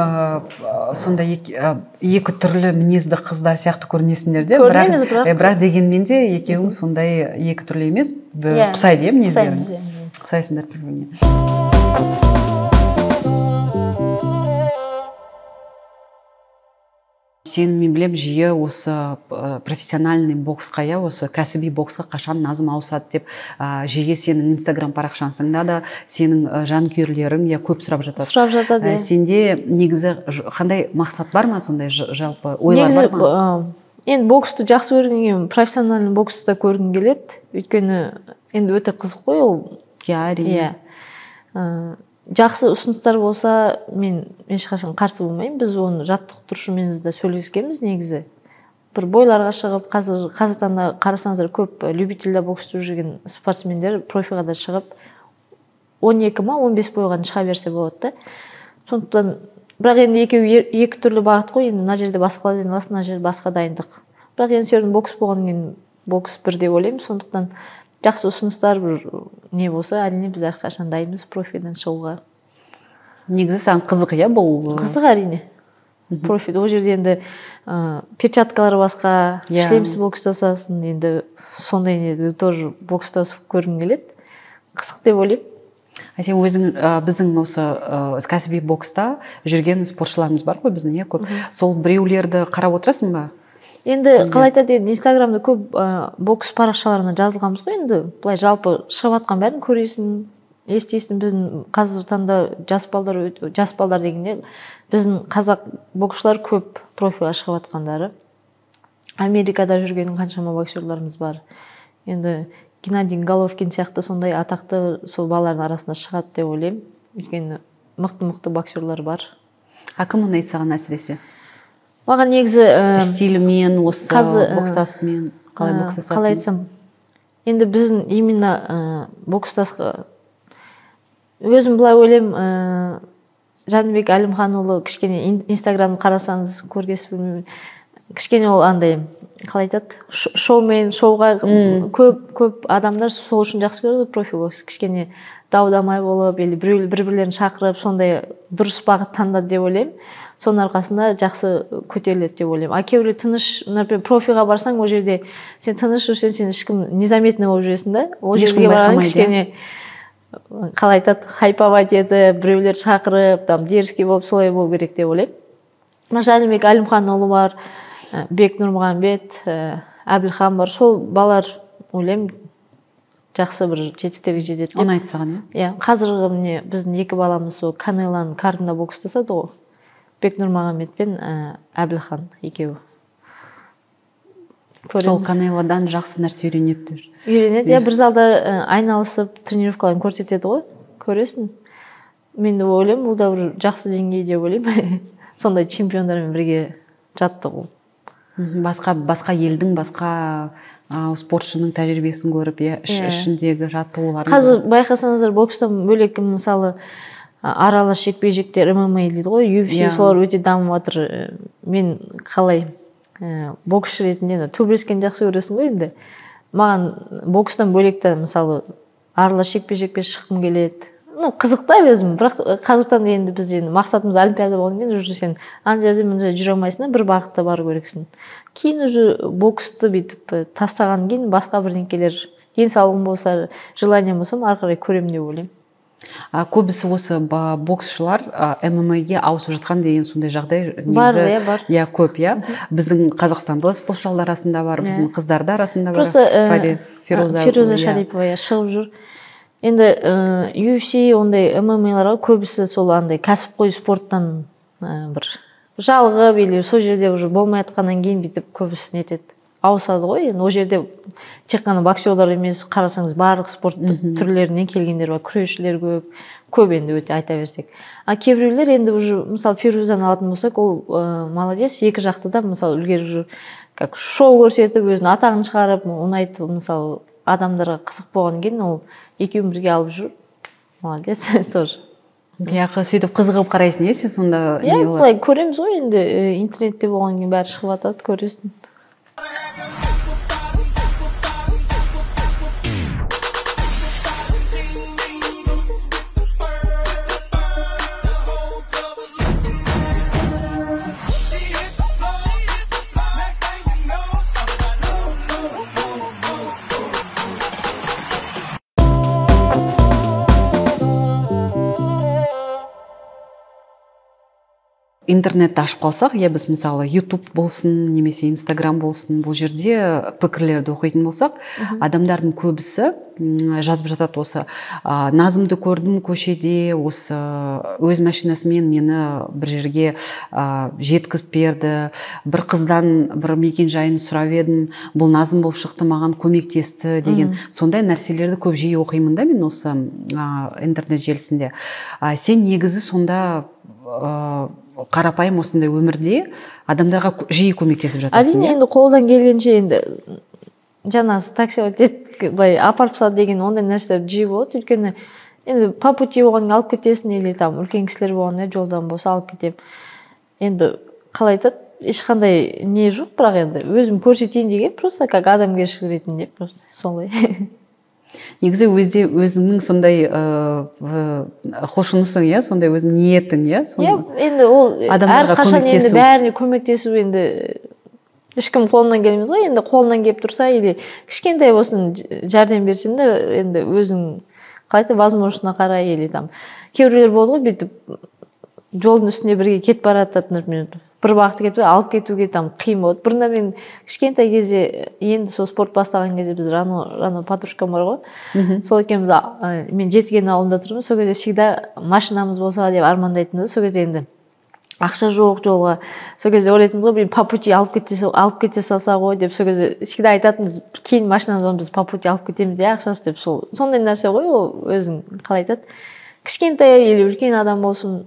сонда екі түрлі мінезді қыздар сияқты көрінесіңдер де, бірақ дегенмен де екеуің сондай екі түрлі емес, ұқсайды, иә, мінездерің. Ұқсайсыңдар бір-біріне. Сен, мен білем, жиі осы профессиональный боксқа, иә, осы кәсіби боксқа қашан Назым ауысады деп жиі сенің Инстаграм парақшаңда да сенің жанкүйерлерің, иә, көп сұрап жатады. Сұрап жатады. Сенде негізі қандай мақсат бар ма, сондай жалпы ойлар бар ма? Енді боксты жақсы көргеннен профессиональный боксты да көргім келеді. Өйткені енді өте қызық қой ол. Иә, әрине. Иә. Жақсы ұсыныстар болса, мен ешқашан қарсы болмаймын. Біз оны жаттықтырушымен де сөйлескенбіз негізі. Бір бойларға шығып, қазір таңда қарасаңыздар көп любительда бокста жүрген спортсмендер профиға да шығып 12 ма 15 бойға шыға берсе болады да. Сондықтан бірақ енді екеуі екі түрлі бағыт қой. Енді мына жерде басқа дайындаласың, мына жерде басқа дайындық. Бірақ енді сенің бокс болғаннан кейін бокс бір деп ойлаймын. Сондықтан жақсы ұсыныстар бір не болса, әрине біз әрқашан дайынбыз профиден шығуға. Негізі саған қызық, иә, бұл? Қызық, әрине. Профи, ол жерде енді перчаткалар басқа, шлемсіз бокстасасың, енді сондай не тоже бокстасып көргім келеді. Қызық деп ойлаймын. А сен өзің біздің осы кәсіби бокста жүрген спортшыларымыз бар ғой біздің, иә, көп. Сол біреулерді қарап отырасың ба? Енді қалай айтады, енді Инстаграмда көп бокс парақшаларына жазылғанбыз ғой, енді былай жалпы шығып жатқан бәрін көресің, естисің. Біздің қазіргі таңда жас балдар дегенде біздің қазақ боксшылар көп профильға шығып жатқандары. Америкада жүрген қаншама боксерларымыз бар. Енді Геннадий Головкин сияқты сондай атақты сол балалардың арасында шығады деп ойлаймын. Өйткені мықты-мықты боксерлар бар. А кім ұнайды саған әсіресе? Маған негізі стилімен, осы бокстасымен, қалай бокстасатын? Қалай айтсам, енді біздің именно бокстасқа өзім былай ойлаймын, Жәнібек Әлімханұлы кішкене Инстаграмды қарасаңыз көргесіз білмеймін. Кішкене ол андай, қалай айтады, шоумен, шоуға көп адамдар сол үшін жақсы көреді профи бокс. Кішкене дау-дамай болып, или бір-бірлерін шақырып, сондай дұрыс бағыт таңдады деп ойлаймын. Соның арқасында жақсы көтеріледі деп ойлаймын. А кейбіреу тыныш, например, профиға барсаң, ол жерде сен тыныш жүрсең, сен ешкім незаметно болып жүресің да. Ол жерге барған кішкене қалай айтады, хайповать етіп, біреулер шақырып, там дерзкий болып солай болу керек деп ойлаймын. Жәнібек Әлімханұлы бар, Бек Нұрмағамбет, Әбілхан бар. Сол балалар ойлаймын жақсы бір жетістіктерге жетеді деп. Ұнайды саған, иә? Иә, қазіргі міне біздің екі баламыз сол Канелоның картында бокстасады ғой. Бек Нұрмағамбет пен Әбілхан екеуі. Сол Канелодан жақсы нәрсе үйренеді. Үйренеді, иә, бір залда айналысып тренировкаларын көрсетеді ғой, көресің. Мен де ойлаймын, бұл да бір жақсы деңгей деп ойлаймын. Сондай чемпиондармен бірге жаттығу. Басқа елдің, басқа спортшының тәжірибесін көріп, иә, ішіндегі жаттығуларын. Қазір байқасаңыздар, бокстан бөлек, мысалы, аралас жекпе-жектер, ММА дейді ғой, UFC, солар өте дамып жатыр. Мен қалай боксшы ретінде төбелескенді жақсы көресің ғой енді. Маған бокстан бөлек те, мысалы, Аралас жекпе-жекке шыққым келеді. Ну, қызық та өзім, бірақ қазіргі таңда енді біз енді мақсатымыз олимпиада болғаннан кейін уже сен ана жерде мына жерде жүре алмайсың да, бір бағытта бару керексің. Кейін уже боксты бүйтіп тастағаннан кейін басқа бірдеңкелер, денсаулығым болса, желанием болса, ары қарай көремін деп ойлаймын. Көбісі осы боксшылар ММА-ге ауысып жатқан деген сондай жағдай негізі бар, иә, бар. Иә, көп, иә. Біздің қазақстандық спортшылар арасында бар, біздің қыздар да арасында бар. Просто Фируза Шарипова, иә, шығып жүр. Енді UFC ондай ММА-ларға көбісі сол андай кәсіпқой спорттан бір жалығып или сол жерде уже болмай жатқаннан кейін бүйтіп көбісі нетеді, ауысады ғой. Енді ол жерде тек қана боксерлар емес, қарасаңыз барлық спорт түрлерінен келгендер бар, күресшілер көп, көп енді өте айта берсек. А кейбіреулер енді уже, мысалы, Фирузаны алатын болсақ, ол молодец, екі жақты да мысалы үлгеріп жүр, как шоу көрсетіп, өзінің атағын шығарып, ұнайды, мысалы, адамдарға қызық болғаннан кейін ол екеуін бірге алып жүр, молодец тоже. Иә, сөйтіп қызығып қарайсың, иә, сен сонда? Иә, былай көреміз ғой енді, интернетте болғаннан кейін бәрі шығып жатады, көресің. Интернетті ашып қалсақ, иә, біз мысалы YouTube болсын, немесе Instagram болсын, бұл жерде пікірлерді оқитын болсақ, адамдардың көбісі жазып жатады осы Назымды көрдім көшеде, осы өз машинасымен мені бір жерге жеткізіп берді, бір қыздан бір мекен жайын сұрап едім, бұл Назым болып шықты, маған көмектесті деген сондай нәрселерді көп жиі оқимын да мен осы интернет желісінде. Сен негізі сонда қарапайым осындай өмірде адамдарға жиі көмектесіп жатасың? Әрине, енді қолдан келгенше, енді жаңағы такси былай апарып тастады деген ондай нәрселер жиі болады. Өйткені енді по пути болғаннан алып кетесің, или там үлкен кісілер болғанда жолдан болса алып кетемін. Енді қалай айтады, ешқандай не жоқ, бірақ енді өзім көрсетейін деген, просто как адамгершілік ретінде, просто солай. Негізі өзде өзіңнің сондай құлшынысың, иә, сондай өзің ниетің, иә? Иә, енді ол әрқашан енді бәріне көмектесу енді ешкім қолынан келмейді ғой. Енді қолынан келіп тұрса или кішкентай болсын жәрдем берсең де, енді өзің қалай айтады, возможностына қарай, или там кейбіреулер болды ғой, бүйтіп жолдың үстінде бірге кетіп бара жатады, например, бір бағытта кетіп алып кетуге там қиын болады. Бұрында мен кішкентай кезде, енді сол спорт бастаған кезде, біз Рано подружкам бар ғой, сол екеуміз, мен Жетіген ауылында тұрмын, сол кезде всегда машинамыз болса деп армандайтынбыз. Сол кезде енді ақша жоқ жолға, сол кезде ойлайтынбыз ғой, блин, по пути алып кете салса ғой деп. Сол кезде всегда айтатынбыз, кейін машинамыз болса біз по пути алып кетеміз де ақшасы деп. Сол сондай нәрсе ғой ол, өзің қалай айтады, кішкентай или үлкен адам болсын,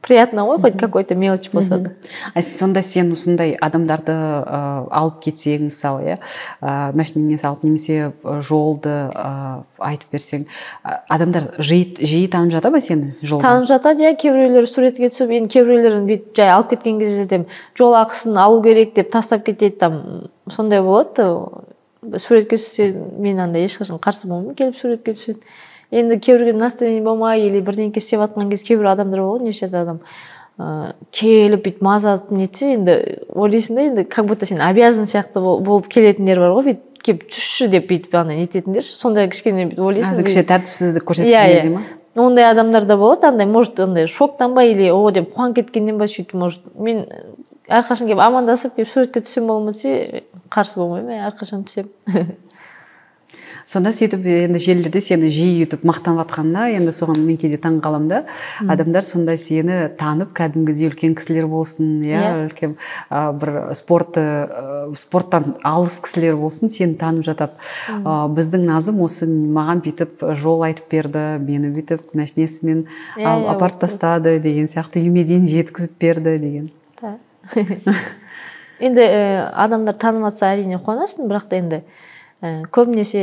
приятно ғой, хоть какой-то мелочь болса да. А сонда сен осындай адамдарды алып кетсең, мысалы, иә, машинаңа салып, немесе жолды айтып берсең, адамдар жиі танып жата ма сені жолда? Танып жатады, иә, кейбіреулер суретке түсіп, енді кейбіреулерін бүйтіп жай алып кеткен кезде там жол ақысын алу керек деп тастап кетеді, там сондай болады. Суретке түссе, мен андай ешқашан қарсы болмаймын, келіп суретке түседі. Енді кейбіреуге настроение болмай или бірдеңке істеп жатқан кезде кейбір адамдар болады, неше адам келіп бүйтіп маза нетсе, енді ойлайсың да, енді как будто сен обязан сияқты болып келетіндер бар ғой, бүйтіп келіп түсші деп бүйтіп ана нететіндер, сондай кішкене бүйтіп ойлайсың. Азыр кішкене тәртіпсіздік көрсеткен кезде ма? Ондай адамдар да болады, андай, может, андай шоктан ба или о деп қуанып кеткеннен ба, сөйтіп, может, мен әрқашан келіп амандасып келіп суретке түссем бола ма десе, қарсы болмаймын, әрқашан түсемін. Сонда сөйтіп енді желілерде сені жиі өйтіп мақтанып жатқанына, енді соған мен кейде таң қаламын да. Адамдар сонда сені танып, кәдімгідей үлкен кісілер болсын, иә, үлкен бір спорттан алыс кісілер болсын, сені танып жатады. Біздің Назым осы маған бүйтіп жол айтып берді, мені бүйтіп машинасымен апарып тастады деген сияқты, үйіме дейін жеткізіп берді деген. Енді адамдар танып жатса әрине қуанасың, бірақ та енді көбінесе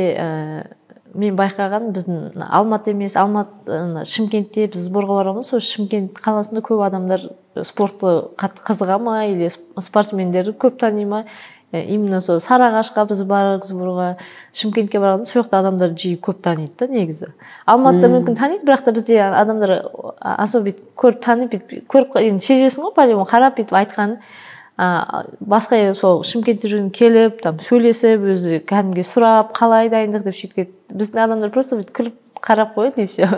мен байқаған, біздің Алматы емес, Алматы, Шымкентте біз сборға барамыз, сол Шымкент қаласында көп адамдар спортты қатты қызыға ма или спортсмендерді көп тани ма, Именно сол Сарыағашқа біз барып, сборға, Шымкентке барғанда, сол жақта адамдар жиі көп таниды да. Негізі Алматыда мүмкін таниды, бірақ та бізде адамдар особо бүйтіп көріп, танып, бүйтіп көріп, енді сезесің ғой, по-любому қарап, бүйтіп айтқанын. Басқа сол Шымкентте жүрген келіп, там сөйлесіп, өзі кәдімгі сұрап, қалай дайындық деп, сөйтіп кетті. Біздің адамдар просто бүйтіп күліп қарап қояды, и все,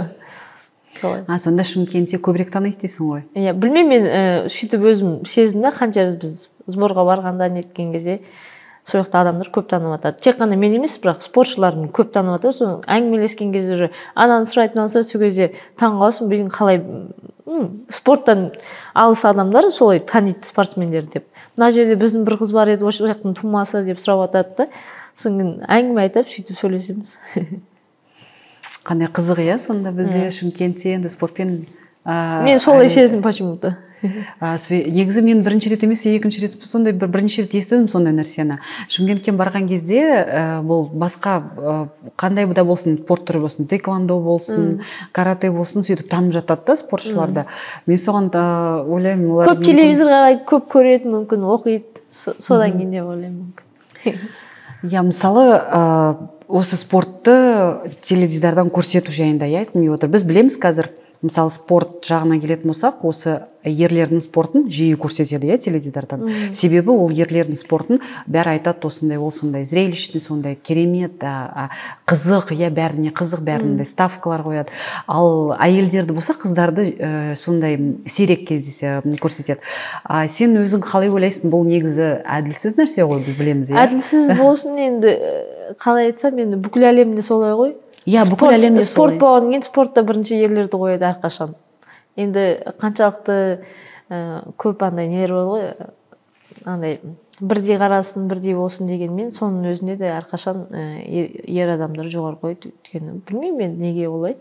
солай. А, сонда Шымкентте көбірек таниды дейсің ғой? Иә, білмеймін, мен сөйтіп өзім сездім да. Қанша рет біз сборға барғанда, неткен кезде, сол жақта адамдар көп танып жатады. Тек қана мен емес, бірақ спортшылардың көп танып жатады. Соны әңгімелескен кезде уже ананы сұрайды, мынаны сұрайды. Сол кезде таң қаласың, блин, қалай спорттан алыс адамдар солай таниды спортсмендерді деп. Мына жерде біздің бір қыз бар еді, осы жақтың тумасы деп сұрап жатады да. Содан кейін әңгіме айтып, сөйтіп сөйлесеміз. Қандай қызық, иә. Сонда бізде Шымкентте енді спортпен Мен солай сездім почему то. Негізі мен бірінші рет емес, екінші рет сондай бір, бірінші рет естідім сондай нәрсені. Шымкентке барған кезде бұл басқа қандай да болсын спорт түрі болсын, таэквондо болсын, карате болсын, сөйтіп танып жатады да спортшыларды. Мен соған да ойлаймын, олар көп телевизор қарайды, көп көреді, мүмкін, оқиды. Содан кейін деп ойлаймын, мүмкін. Иә, мысалы, осы спортты теледидардан көрсету жайында, иә, айтқым келіп отыр. Біз білеміз, қазір, мысалы, спорт жағына келетін болсақ, осы ерлердің спортын жиі көрсетеді, иә, теледидардан. Себебі ол ерлердің спортын бәрі айтады, осындай, ол сондай зрелищный, сондай керемет, қызық, иә, бәріне қызық, бәрінде ставкалар қояды. Ал әйелдерді болса, қыздарды сондай сирек кездесе көрсетеді. А сен өзің қалай ойлайсың, бұл негізі әділсіз нәрсе ғой, біз білеміз, иә? Әділсіз болсын енді, қалай айтсам, енді бүкіл әлемде солай ғой. Иә, бүкіл әлемде спорт солай. Болғаннан кейін спортта бірінші ерлерді қояды әрқашан. Енді қаншалықты көп андай нелер болады ғой, андай бірдей қарасын, бірдей болсын дегенмен, соның өзінде де әрқашан ер адамдар жоғары қояды. Өйткені білмеймін енді неге олай.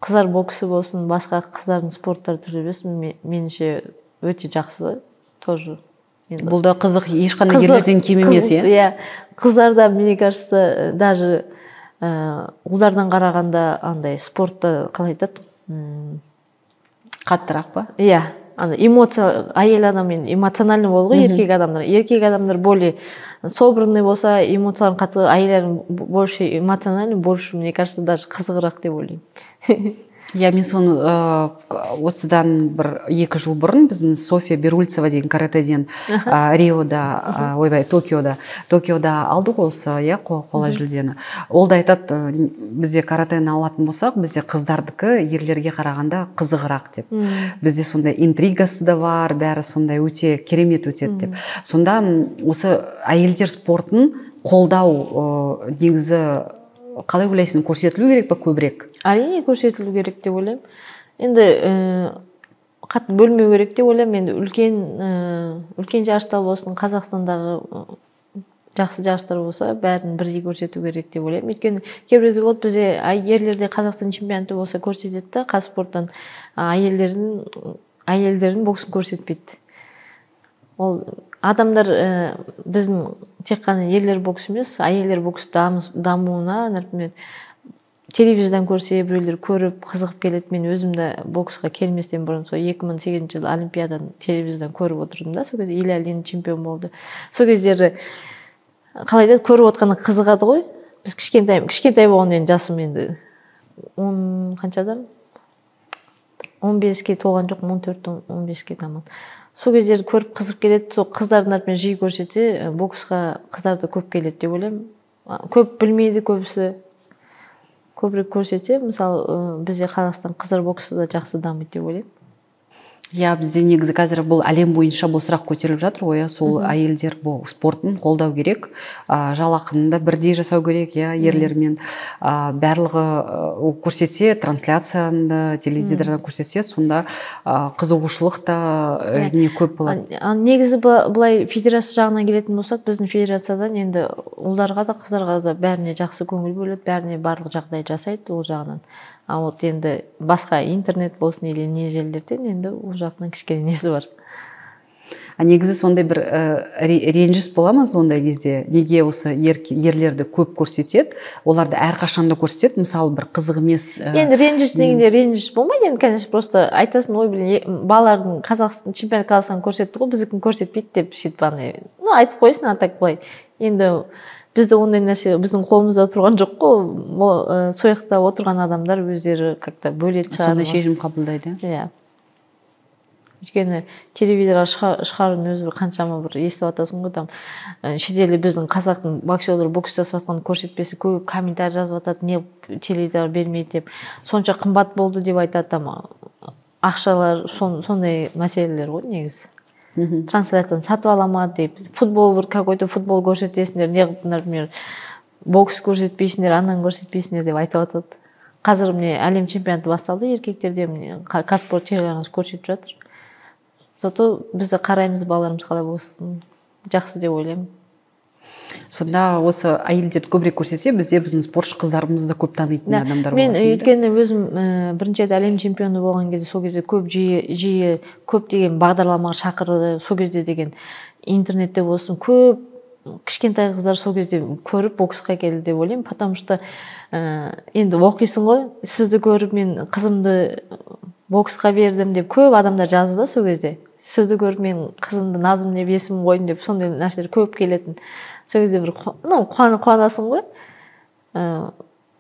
Қыздар боксы болсын, басқа қыздардың спорттары түрі болсын, меніңше, өте жақсы тоже енді. Бұл да қызық, ешқандай ерлерден кем емес, иә. Иә, қыздар да, мне кажется, даже ұлдардан қарағанда андай спортта, қалай айтады, Қаттырақ па? Иә, андай эмоция, әйел адам енді эмоциональный болады ғой. Еркек адамдар более собранный болса, эмоцияларын қатты, әйелдер больше эмоциональный, больше, мне кажется, даже қызығырақ деп ойлаймын. Иә, мен соны осыдан бір 2 жыл бұрын біздің Софья Берульцева деген каратэден Риода, ойбай, Токиода алды ғой осы, иә, қола жүлдені. Ол да айтады, бізде каратэні алатын болсақ, бізде қыздардікі ерлерге қарағанда қызығырақ деп, бізде сондай интригасы да бар, бәрі сондай өте керемет өтеді деп. Сонда осы әйелдер спортын қолдау негізі қалай ойлайсың, көрсетілу керек па көбірек? Әрине, көрсетілу керек деп ойлаймын. Енді қатты бөлмеу керек деп ойлаймын. Енді үлкен жарыстар болсын, Қазақстандағы жақсы жарыстар болса, бәрін бірдей көрсету керек деп ойлаймын. Өйткені кейбір кезде болады, бізде ерлерде Қазақстан чемпионаты болса, көрсетеді да Қазспорттан, әйелдердің боксын көрсетпейді. Ол адамдар біздің тек қана ерлер боксы емес, әйелдер боксы дамуына, например, телевизордан көрсе, біреулер көріп, қызығып келеді. Мен өзім де боксқа келместен бұрын сол 2008 жылы олимпиаданы телевизордан көріп отырдым да. Сол кезде Илья Ильин чемпион болды. Сол кездері, қалай айтады, көріп отқанда қызығады ғой. Біз кішкентай кішкентай болғанда, енді жасым енді он қаншада, 15-ке толған жоқпын, 14, 15-ке таман. Сол кездері көріп, қызып келеді. Сол қыздардың, например, жиі көрсетсе, боксқа қыздар да көп келеді деп ойлаймын. Көп білмейді көбісі. Көбірек көрсетсе, мысалы, бізде Қазақстан қыздар боксы да жақсы дамиды деп ойлаймын. Иә, бізде негізі қазір бұл әлем бойынша бұл сұрақ көтеріліп жатыр ғой, иә, сол әйелдер бұл спортын қолдау керек, жалақыны да бірдей жасау керек, иә, ерлермен. Барлығы көрсетсе, трансляцияны да теледидардан көрсетсе, сонда қызығушылық та не көп болады. Ал негізі былай федерация жағынан келетін болсақ, біздің федерациядан енді ұлдарға да, қыздарға да, бәріне жақсы көңіл бөледі, бәріне барлық жағдай жасайды ол жағынан. А вот енді басқа интернет болсын или не жерлерден, енді ол жағынан кішкене несі бар. А негізі сондай бір ренжіс бола ма сондай кезде? Неге осы ерлерді көп көрсетеді, оларды әрқашанда көрсетеді, мысалы, бір қызық емес. Енді ренжіс дегенде ренжіс болмайды енді, конечно, просто айтасың: «Ой, блин, балалардың Қазақстан, чемпионат Қазақстан көрсетті ғой, біздікін көрсетпейді», — деп сөйтіп андай, ну, айтып қоясың. А так былай енді бізде ондай нәрсе біздің қолымызда тұрған жоқ қой. Ол сол жақта отырған адамдар өздері как-то бөлетін шығар. Сондай шешім қабылдайды. Иә, өйткені телевизорға шығарудың өзі бір қаншама бір естіп жатасың ғой, там шетелде біздің қазақтың боксерлері бокс жасап жатқанын көрсетпесе, көп комментарий жазып жатады, не телевизор бермейді деп, сонша қымбат болды деп айтады, там ақшалар, сондай мәселелер ғой негізі. Трансляцияны сатып ала ма деп, футбол, бір какой-то футбол көрсетесіңдер, неғып, например, бокс көрсетпейсіңдер, ананы көрсетпейсіңдер деп айтып жатады. Қазір міне, әлем чемпионаты басталды еркектерде, міне, Қазспорт телеарнасы көрсетіп жатыр. Зато біз де қараймыз, балаларымыз қалай бокс, жақсы деп ойлаймын. Сонда осы әйелдерді көбірек көрсетсе, бізде біздің спортшы қыздарымызды көп танитын адамдар Мен болатын еді. Өйткені өзім бірінші рет әлем чемпионы болған кезде, сол кезде көп, жиі жиі көптеген бағдарламаға шақырды. Сол кезде деген интернетте болсын, көп кішкентай қыздар сол кезде көріп, боксқа келді деп ойлаймын, потому что енді оқисың ғой, «Сізді көріп, мен қызымды боксқа бердім» деп көп адамдар жазды да. Сол кезде «Сізді көріп, мен қызымды Назым деп есімін қойдым» деп, сондай нәрселер көп келетін. Сол кезде бір ну, қуанасың ғой.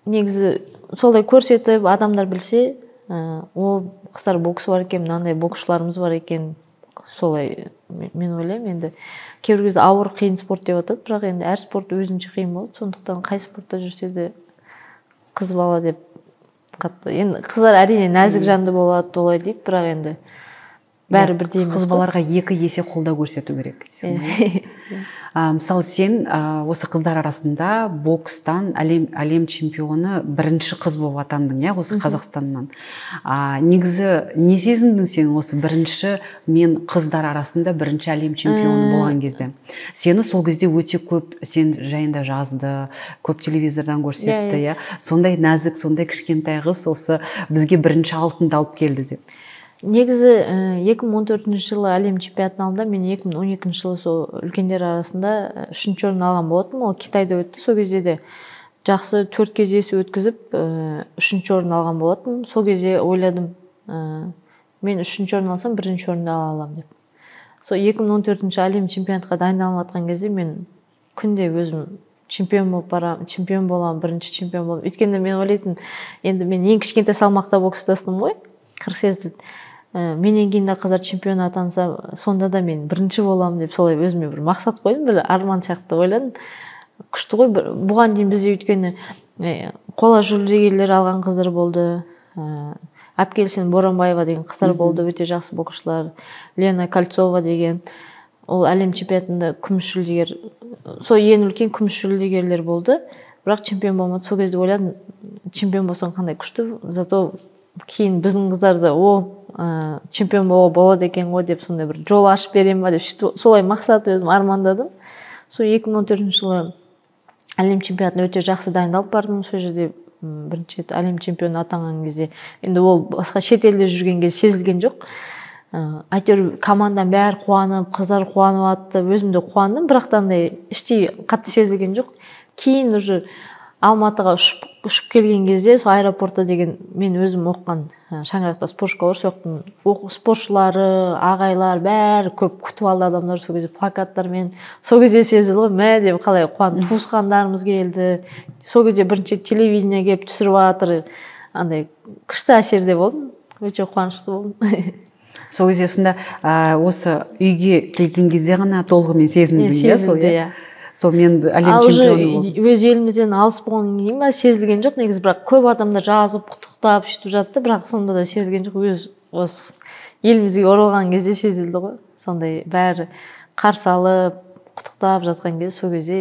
Негізі солай көрсетіп, адамдар білсе, о, қыздар боксы бар екен, мынандай боксшыларымыз бар екен, солай мен ойлаймын. Енді кейбір кезде ауыр, қиын спорт деп жатады, бірақ енді әр спорт өзінше қиын болады. Сондықтан қай спортта жүрсе де, қыз бала деп қатты, енді қыздар, әрине, нәзік жанды болады, олай дейді, бірақ енді бәрі бірдей емес Қыз қой. балаларға екі есе қолдау көрсету керек дейсің ғой. Мысалы, сен осы қыздар арасында бокстан әлем чемпионы бірінші қыз болып атандың, иә, осы Қазақстаннан. Негізі не сезіндің сен осы бірінші, мен қыздар арасында бірінші әлем чемпионы болған кезде? Сені сол кезде өте көп сен жайында жазды, көп телевизордан көрсетті, Иә, иә, сондай нәзік, сондай кішкентай қыз осы бізге бірінші алтынды алып келді деп. Негізі 2014 жылы әлем чемпионатының алдында мен 2012 жылы сол үлкендер арасында үшінші орын алған болатынмын. Ол Китайда өтті. Сол кезде де жақсы төрт кездесу өткізіп, үшінші орын алған болатынмын. Сол кезде ойладым, мен үшінші орын алсам, бірінші орынды ала аламын деп. Сол 2014 әлем чемпионатқа дайындалып жатқан кезде мен күнде өзім чемпион болып барамын, чемпион боламын, бірінші чемпион боламын. Өйткені мен ойлайтынмын, енді мен ең кішкентай салмақта бокстастым ғой, 48. Менен кейін де қыздар чемпион атанса, сонда да мен бірінші боламын деп, солай өзіме бір мақсат қойдым, бір арман сияқты ойладым. Күшті ғой. Бұған дейін бізде, өйткені, қола жүлдегерлер алған қыздар болды, Әпкелсен Боранбаева деген қыздар болды, өте жақсы боксшылар, Лена Кольцова деген, ол әлем чемпионатында күміс жүлдегер. Сол ең үлкен күміс жүлдегерлер болды, бірақ чемпион болмады. Сол кезде ойладым, чемпион болсаң, қандай күшті, зато кейін біздің қыздар да о чемпион болуға болады екен ғой деп, сондай бір жол ашып беремін ба деп, сөйтіп солай мақсат өзім армандадым. Сол 2014 жылы әлем чемпионатына өте жақсы дайындалып бардым. Сол жерде бірінші рет әлем чемпионы атанған кезде, енді ол басқа шетелде жүрген кезде сезілген жоқ. Әйтеуір командам бәрі қуанып, қыздар қуанып жатты, өзім де қуандым, бірақ та андай іштей қатты сезілген жоқ. Кейін уже Алматыға ұшып келген кезде, сол аэропортта деген мен өзім оқыған шаңырақта спорт школа бар, сол жақтың спортшылары, ағайлар бәрі көп күтіп алды адамдар. Сол кезде плакаттармен, сол кезде сезілді ғой, мә деп қалай қуанып, туысқандарымыз келді. Сол кезде бірінші рет телевидение келіп түсіріп жатыр, андай күшті әсерде болдым, өте қуанышты болдым. Сол кезде сонда осы үйге келген кезде ғана толығымен сезіндің, иә, сол, иә? Сол мен әлем Ал уже чемпионы болдым. Өз елімізден алыс болғаннан кейін ба, сезілген жоқ негізі, бірақ көп адамдар жазып, құттықтап, сөйтіп жатты, бірақ сонда да сезілген жоқ. Өз осы елімізге оралған кезде сезілді ғой, сондай бәрі қарсы алып, құттықтап жатқан кезде, сол кезде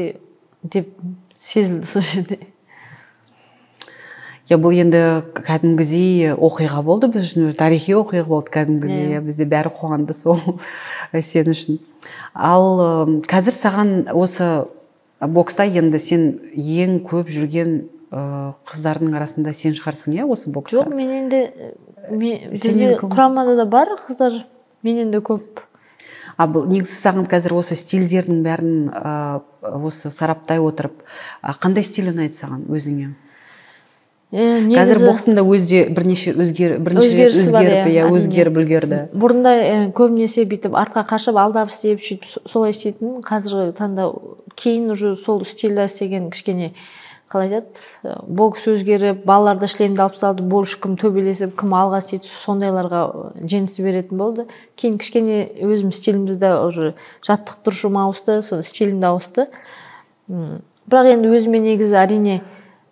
деп сезілді сол жерде. Иә, бұл енді кәдімгідей оқиға болды біз үшін, тарихи оқиға болды кәдімгідей. Иә. Иә, бізде бәрі қуанды сол сен үшін. Ал қазір саған осы бокста енді сен ең көп жүрген қыздардың арасында сен шығарсың, иә, осы бокста? Жоқ, менен де Сенен бізде кім? құрамада да бар қыздар менен де көп. А бұл негізі саған қазір осы стильдердің бәрін осы сараптай отырып, қандай стиль ұнайды саған өзіңе? Қазір бокстың да өзі де бірнеше бірнеше рет өзгеріп, иә, өзгеріп үлгерді. Бұрында көбінесе бүйтіп артқа қашып, алдап істеп, сөйтіп солай істейтін. Қазіргі таңда кейін уже сол стильда істеген кішкене, қалай айтады, бокс өзгеріп, балалар да шлемді алып тастады, больше кім төбелесіп, кім алға істейді, сондайларға жеңісті беретін болды. Кейін кішкене өзім стилімді де, уже жаттықтырушым ауысты, сол стилім де ауысты. Бірақ енді өзіме негізі, әрине,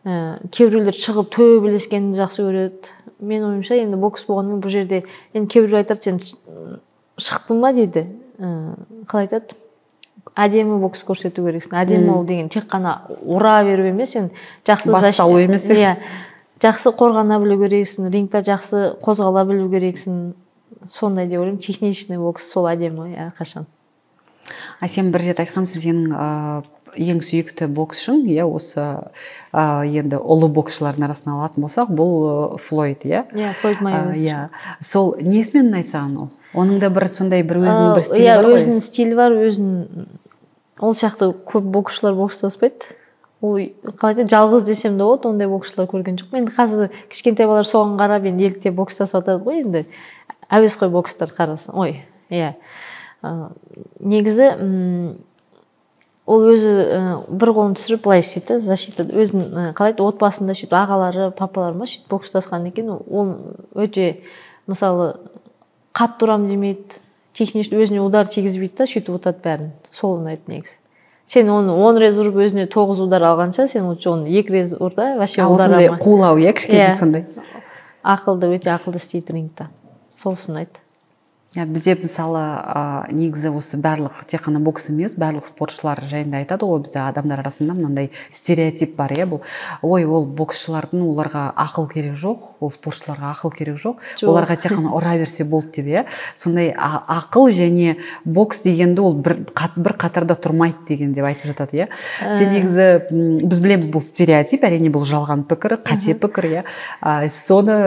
кейбіреулер шығып төбелескенді жақсы көреді. Мен ойымша, енді бокс болғанымен, бұл жерде енді кейбіреулер айтады: «Сен шықтың ба?» – дейді. Қалай айтады, әдемі бокс көрсету керексің. Әдемі ол деген тек қана ұра беру емес, сен жақсы бас салу емес. Иә, жақсы қорғана білу керексің, рингта жақсы қозғала білу керексің. Сондай деп ойлаймын, техничный бокс сол әдемі әрқашан. А сен бір рет айтқансың, сенің ең сүйікті боксшың, иә, осы енді ұлы боксшылардың арасынан алатын болсақ, бұл Флойд, иә? Иә, Флойд Мейвезер. Иә, сол несімен ұнайды саған ол? Оның да бір сондай бір өзінің бір стилі бар ғой. Өзінің стилі бар, өзінің. Ол сияқты көп боксшылар бокстаспайды. Ол, қалай айтады, жалғыз десем де болады, ондай боксшылар көрген жоқпын. Енді қазір кішкентай балалар соған қарап, енді еліктеп бокстасып жатады ғой. Енді әуесқой бокстар қарасын ой. Иә, негізі ол өзі бір қолын түсіріп, былай істейді да, защита өзін. Қалай айтады, отбасында сөйтіп ағалары, папалары ма, сөйтіп бокстасқан екен. Ол өте, мысалы, қатты ұрамын демейді, технично, өзіне удар тигізбейді да, сөйтіп ұтады бәрін. Сол ұнайды негізі. Сен оны 10 рет ұрып, өзіне тоғыз удар алғанша, сен лучше оны екі рет ұр да, вообще удар Сондай алмай. Қулау, иә, кішкене. Иә. Сондай. Ақылды, өте ақылды істейді рингта, сол ұнайды. Иә, бізде, мысалы, негізі осы барлық, тек қана бокс емес, барлық спортшылар жайында айтады ғой. Бізде адамдар арасында мынандай стереотип бар, иә, бұл ой, ол боксшылардың, оларға ақыл керек жоқ, ол спортшыларға ақыл керек жоқ, Жоқ. Оларға тек қана ұра берсе болды деп, иә. Сондай ақыл және бокс дегенді ол бір қатарда тұрмайды деген деп айтып жатады, иә. Сен негізі, біз білеміз, бұл стереотип, әрине, бұл жалған пікір, қате пікір, иә. Соны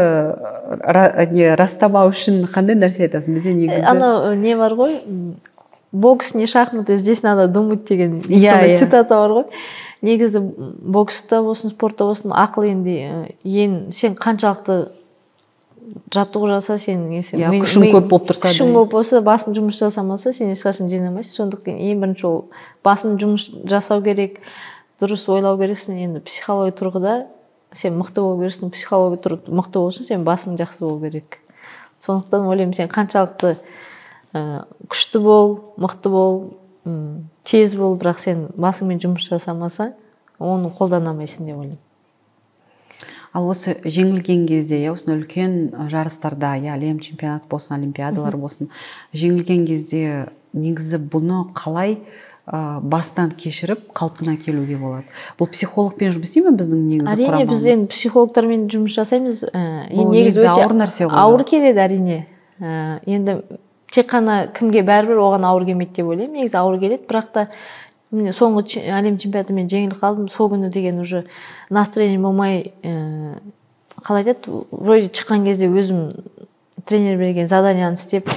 не растамау үшін қандай нәрсе айтасың? Бізде негізі Анау не бар ғой, «Бокс не шахматы, здесь надо думать» деген сондай цитата бар ғой. Негізі бокста болсын, спортта болсын, ақыл енді ең, сен қаншалықты жаттығу жаса, сен Иә, күшің көп болып тұрса да, күшің иә. көп болса, басың жұмыс жасамаса, сен ешқашан жеңе алмайсың. Сондықтан ең бірінші ол басын жұмыс жасау керек, дұрыс ойлау керексің. Енді психология тұрғыда сен мықты болу керексің. Психология тұрғыда мықты болу үшін сен басың жақсы болу керек. Сондықтан ойлаймын, сен қаншалықты күшті бол, мықты бол, тез бол, бірақ сен басыңмен жұмыс жасамасаң, оны қолдана алмайсың деп ойлаймын. Ал осы жеңілген кезде, иә, осындай үлкен жарыстарда, иә, әлем чемпионаты болсын, олимпиадалар болсын, жеңілген кезде негізі бұны қалай бастан кешіріп, қалпына келуге болады? Бұл психологпен жұмыс істей ме біздің негізі Әрине, біз құрамамыз? енді психологтармен жұмыс жасаймыз. Бұл Негізі негізі өте ауыр нәрсе ғой. Ауыр келеді, әрине. Енді тек қана кімге бәрібір, оған ауыр келмейді деп ойлаймын. Негізі ауыр келеді, бірақ та міне, соңғы әлем чемпионатында мен жеңіліп қалдым. Сол күні деген уже настроение болмай, қалай айтады, вроде шыққан кезде өзім тренер берген заданияны істеп,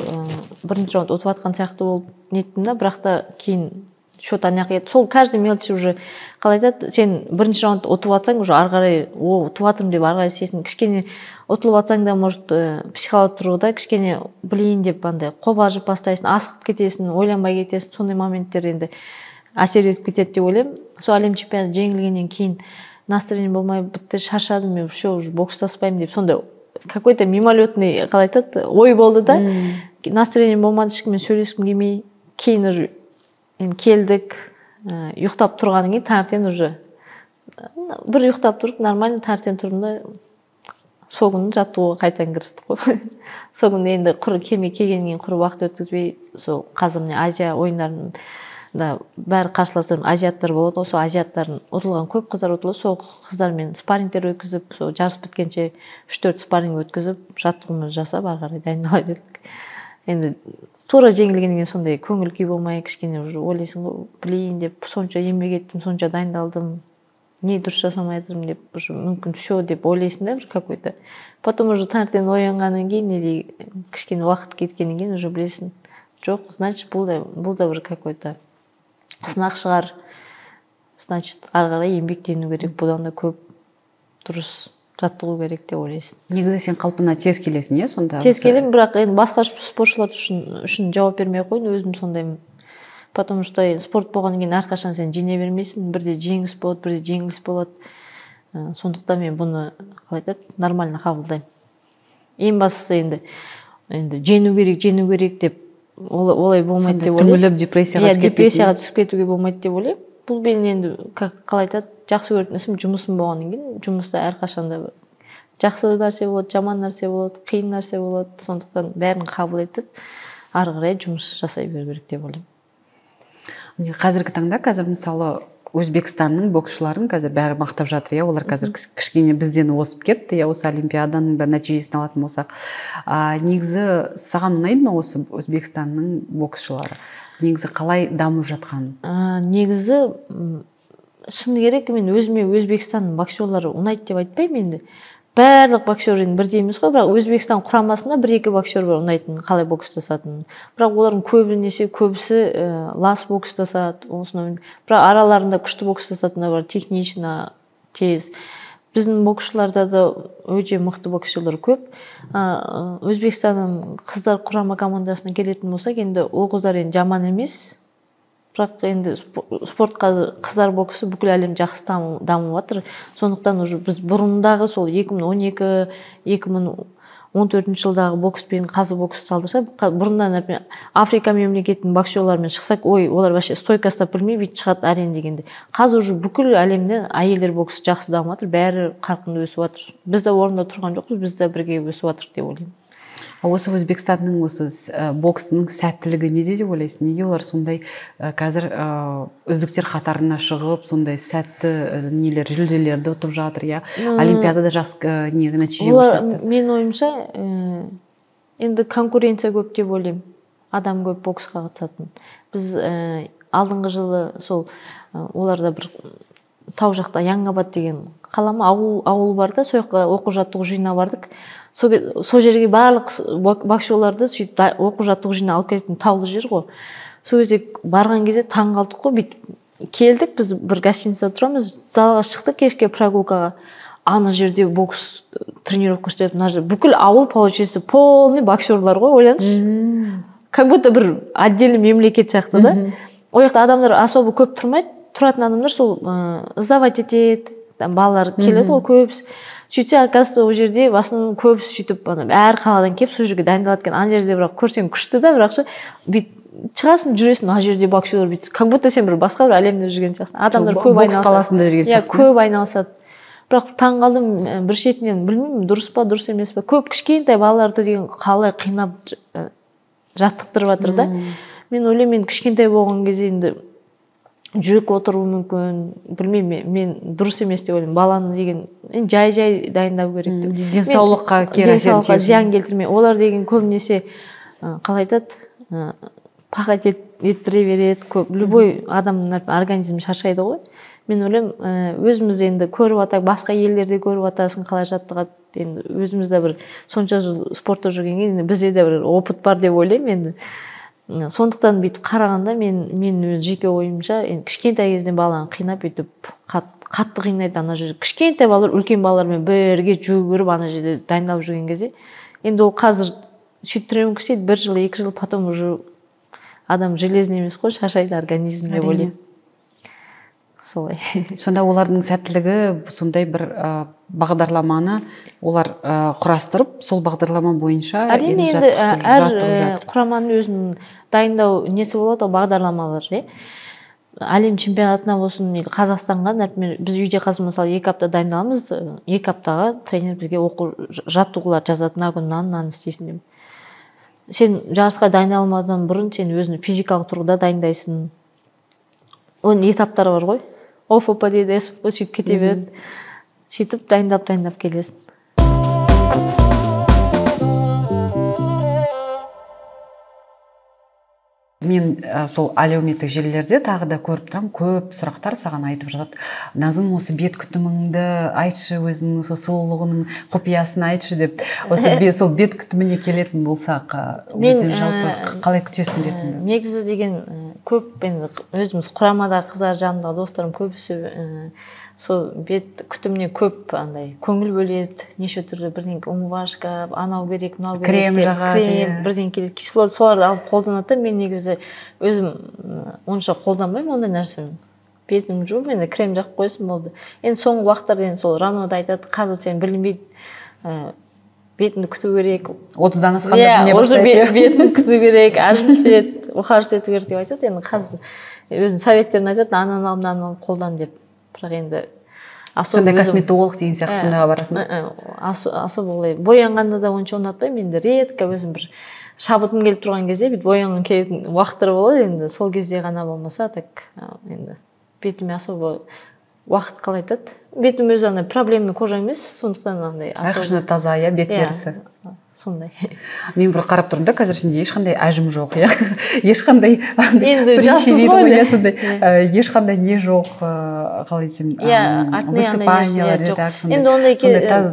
бірінші раунд ұтып жатқан сияқты болып неттім да, бірақ та кейін счет ана жаққа кетті. Сол каждый мелочь уже, қалай айтады, сен бірінші раунд ұтып жатсаң, уже ары қарай «О, ұтып жатырмын» деп ары қарай істейсің. Кішкене ұтылып жатсаң да, может, психологиялық тұрғыда кішкене «Блин» деп андай қобалжып бастайсың, асығып кетесің, ойланбай кетесің. Сондай моменттер енді әсер етіп кетеді деп ойлаймын. Сол әлем чемпионаты жеңілгеннен кейін настроение болмай бітті, шаршадым мен, все, уже бокстаспаймын деп, сондай какой то мимолетный, қалай айтады, ой болды да, настроение болмады, ешкіммен сөйлескім келмей. Кейін уже енді келдік, ұйықтап тұрғаннан кейін таңертең уже бір ұйықтап тұрып, нормально таңертең тұрдым да, сол күні жаттығуға қайтадан кірістік қой. Сол күні енді құр келмей, келгеннен кейін құр уақыт өткізбей, сол қазір міне Азия ойындарында бәрі қарсыластарым азиаттар болады ғой. Сол азиаттардың ұтылған, көп қыздар ұтылды, сол қыздармен спаррингтер өткізіп, сол жарыс біткенше үш төрт спарринг өткізіп, жаттығуымызды жасап, ары қарай дайындала бердік. Енді тура жеңілгеннен кейін сондай көңіл күй болмай, кішкене уже ойлайсың ғой: «Блин», – деп, «Сонша еңбек еттім, сонша дайындалдым, не дұрыс жасамай жатырмын?» – деп, уже мүмкін все деп ойлайсың да бір какой то. Потом уже таңертең оянғаннан кейін или кішкене уақыт кеткеннен кейін уже білесің. Жоқ, значит, бұл да бір какой-то сынақ шығар. Значит, ары қарай еңбектену керек, бұдан да көп дұрыс жаттығу керек деп ойлайсың. Негізі сен қалпына тез келесің, иә, сонда? Тез келемін, бірақ енді басқа спортшылар үшін жауап бермей ақ қояйын, өзім сондаймын. Потому что спорт болғаннан кейін әрқашан сен жеңе бермейсің, бірде жеңіс болады, бірде жеңіліс болады. Сондықтан мен бұны, қалай айтады, нормально қабылдаймын. Ең бастысы енді жеңу керек, жеңу керек деп олай болмайды деп ойлаймын. Түңіліп депрессияға түсіп кетпесін. Депрессияға түсіп кетуге болмайды деп ойлаймын. Бұл менің енді, қалай айтады, жақсы көретін ісім, жұмысым болғаннан кейін жұмыста әрқашанда жақсы нәрсе болады, жаман нәрсе болады, қиын нәрсе болады. Сондықтан бәрін қабыл етіп, ары қарай жұмыс жасай беру керек деп ойлаймын. Қазіргі таңда, қазір мысалы Өзбекстанның боксшыларын қазір бәрі мақтап жатыр, иә, олар қазір кішкене бізден озып кетті, иә, осы олимпиаданың да нәтижесін алатын болсақ. Негізі саған ұнайды ма осы Өзбекстанның боксшылары? Негізі қалай дамып жатқан? Негізі шыны керек, мен өзіме Өзбекстанның боксерлары ұнайды деп айтпаймын енді. Барлық боксер енді бірдей емес қой, бірақ Өзбекстан құрамасында бір-екі боксер бар ұнайтын, қалай бокстасатын. Бірақ олардың көбінесе көбісі лас бокстасады, осыны. Бірақ араларында күшті бокстасатындар бар, технично, тез. Біздің боксшыларда да өте мықты боксерлар көп. Өзбекстанның қыздар құрама командасына келетін болсақ, енді ол қыздар енді жаман емес. Бірақ енді спорт қазір қыздар боксы бүкіл әлем жақсы дамып жатыр. Сондықтан уже біз бұрындағы сол 2012, 2014 жылдағы бокспен қазір бокс салдырса, бұрыннан, например, Африка мемлекетінің боксерларымен шықсақ, ой, олар вообще стойка ұстап білмей бүйтіп шығады әрең дегенде. Қазір уже бүкіл әлемде әйелдер боксы жақсы дамып жатыр, бәрі қарқынды өсіп жатыр. Біз де орында тұрған жоқпыз, біз де бірге өсіп жатырмыз деп ойлаймын. Осы Өзбекстанның осы боксының сәттілігі неде деп ойлайсың? Неге олар сондай қазір үздіктер қатарына шығып, сондай сәтті нелер, жүлделерді ұтып жатыр, иә? Олимпиадада жақсы нәтиже көрсетті. Мен ойымша, енді конкуренция көп деп ойлаймын. Адам көп боксқа қатысатын. Біз алдыңғы жылы сол оларда бір тау жақта Янгабад деген қала ма, ауыл бар да, сол жаққа оқу жаттығу жиынына бардық. Сол жерге барлық боксерларды сөйтіп оқу жаттығу жиынына алып келетін таулы жер ғой. Сол кезде барған кезде таң қалдық қой, бүйтіп келдік, біз бір гостиницада тұрамыз, далаға шықтық кешке прогулкаға. Ана жерде бокс тренировка істеп, мына жерде бүкіл ауыл получается полный боксерлар ғой, ойлаңызшы. Как будто бір отдельный мемлекет сияқты да. Ол жақта адамдар особо көп тұрмайды, тұратын адамдар сол сдавать етеді, балалар келеді ғой көбісі. Сөйтсе, оказывается, ол жерде в основном көбісі сөйтіп әр қаладан келіп сол жерге дайындалады екен. Ана жерде бірақ көрсең күшті да, бірақ бүйтіп шығасың, жүресің, ана жерде боксерлар бүйтіп, как будто сен бір басқа бір әлемде жүрген сияқтысың. Адамдар көп айналысады. Бокс қаласында жүрген сияқтысың. Иә, көп айналысады. Бірақ таң қалдым, бір шетінен білмеймін, дұрыс па, дұрыс емес па. Көп кішкентай балаларды деген қалай қинап жаттықтырып жатыр да. Мен ойлаймын, мен кішкентай болған кезде енді жүрек отыруы мүмкін, білмеймін, мен дұрыс емес деп ойлаймын. Баланы деген жай-жай дайындау керек деп. Денсаулыққа кері әсер етеді. Зиян келтірмей. Олар деген көбінесе қалай айтады, пахать еттіре береді. Көп любой адамның организмі шаршайды ғой. Мен ойлаймын, өзіміз енді көріп атақ, басқа елдерде көріп атасың, қалай жаттығады. Енді өзіміз де бір сонша жыл спортта жүргенге енді бізде де бір опыт бар деп ойлаймын енді. Сондықтан бүйтіп қарағанда мен өз жеке ойымша, енді кішкентай кезден баланы қинап бүйтіп қатты қинайды ана жерде. Кішкентай балалар үлкен балалармен бірге жүгіріп ана жерде дайындалып жүрген кезде, енді ол қазір сөйтіп тренировка істейді, бір жыл, екі жыл, потом уже адам железный емес қой, шаршайды организм деп ойлаймын. Солай. Сонда олардың сәттілігі сондай бір бағдарламаны олар құрастырып, сол бағдарлама бойынша әрине енді әр құраманың өзінің дайындау несі болады ғой, бағдарламалар, иә. Әлем чемпионатына болсын, Қазақстанға, например, біз үйде қазір мысалы 2 апта дайындаламыз, 2 аптаға тренер бізге оқу жаттығулар жазады, мына күні мынаны істейсің деп. Сен жарысқа дайындалмадан бұрын сен өзіңді физикалық тұрғыда дайындайсың. Оның этаптары бар ғой. ОФП дейді, СФП, сөйтіп кете береді. Сөйтіп дайындап-дайындап келесің. Мен сол әлеуметтік желілерде тағы да көріп тұрамын, көп сұрақтар саған айтып жатады. Назым, осы бет күтіміңді айтшы, өзіңнің осы сұлулығының құпиясын айтшы деп. Осы сол бет күтіміне келетін болсақ, өзің жалпы қалай күтесің бетіңді? Негізі деген көп енді өзіміз құрамадағы қыздар, жанымдағы достарым көбісі сол бет күтіміне көп андай көңіл бөледі, неше түрлі бірдеңке умывашка, анау керек, мынау керек, крем жағады, крем, бірдеңке кислот, соларды алып қолданады. Мен негізі өзім онша қолданбаймын ондай нәрсені. Бетімді жуып, енді крем жағып қойсын, болды. Енді соңғы уақыттарда енді сол Ранода айтады, қазір сен білінбейді, бетіңді күту керек. 30-дан асқанда біліне бастайды. Бетін күту керек, әжімсет, ухаживать ету керек деп айтады. Енді қазір өзінің советтерін айтады, ананы ал, мынаны ал, қолдан деп. Бірақ енді сондай косметолог деген сияқты сондайға барасың ба? Особо олай боянғанда да онша ұнатпаймын. Енді редко өзім бір шабытым келіп тұрған кезде бүйтіп боянғым келетін уақыттар болады, енді сол кезде ғана болмаса, так енді бетіме особо уақыт қалай айтады. Бетім өзі андай проблемный кожа емес, сондықтан андай әрқашан таза, иә, бет терісі. Сондай. Мен бір қарап тұрмын да, қазір сенде ешқандай әжім жоқ, иә? Ешқандай енді жаспыз ғой, иә, сондай ешқандай не жоқ, қалай десем, высыпаниялар, енді ондай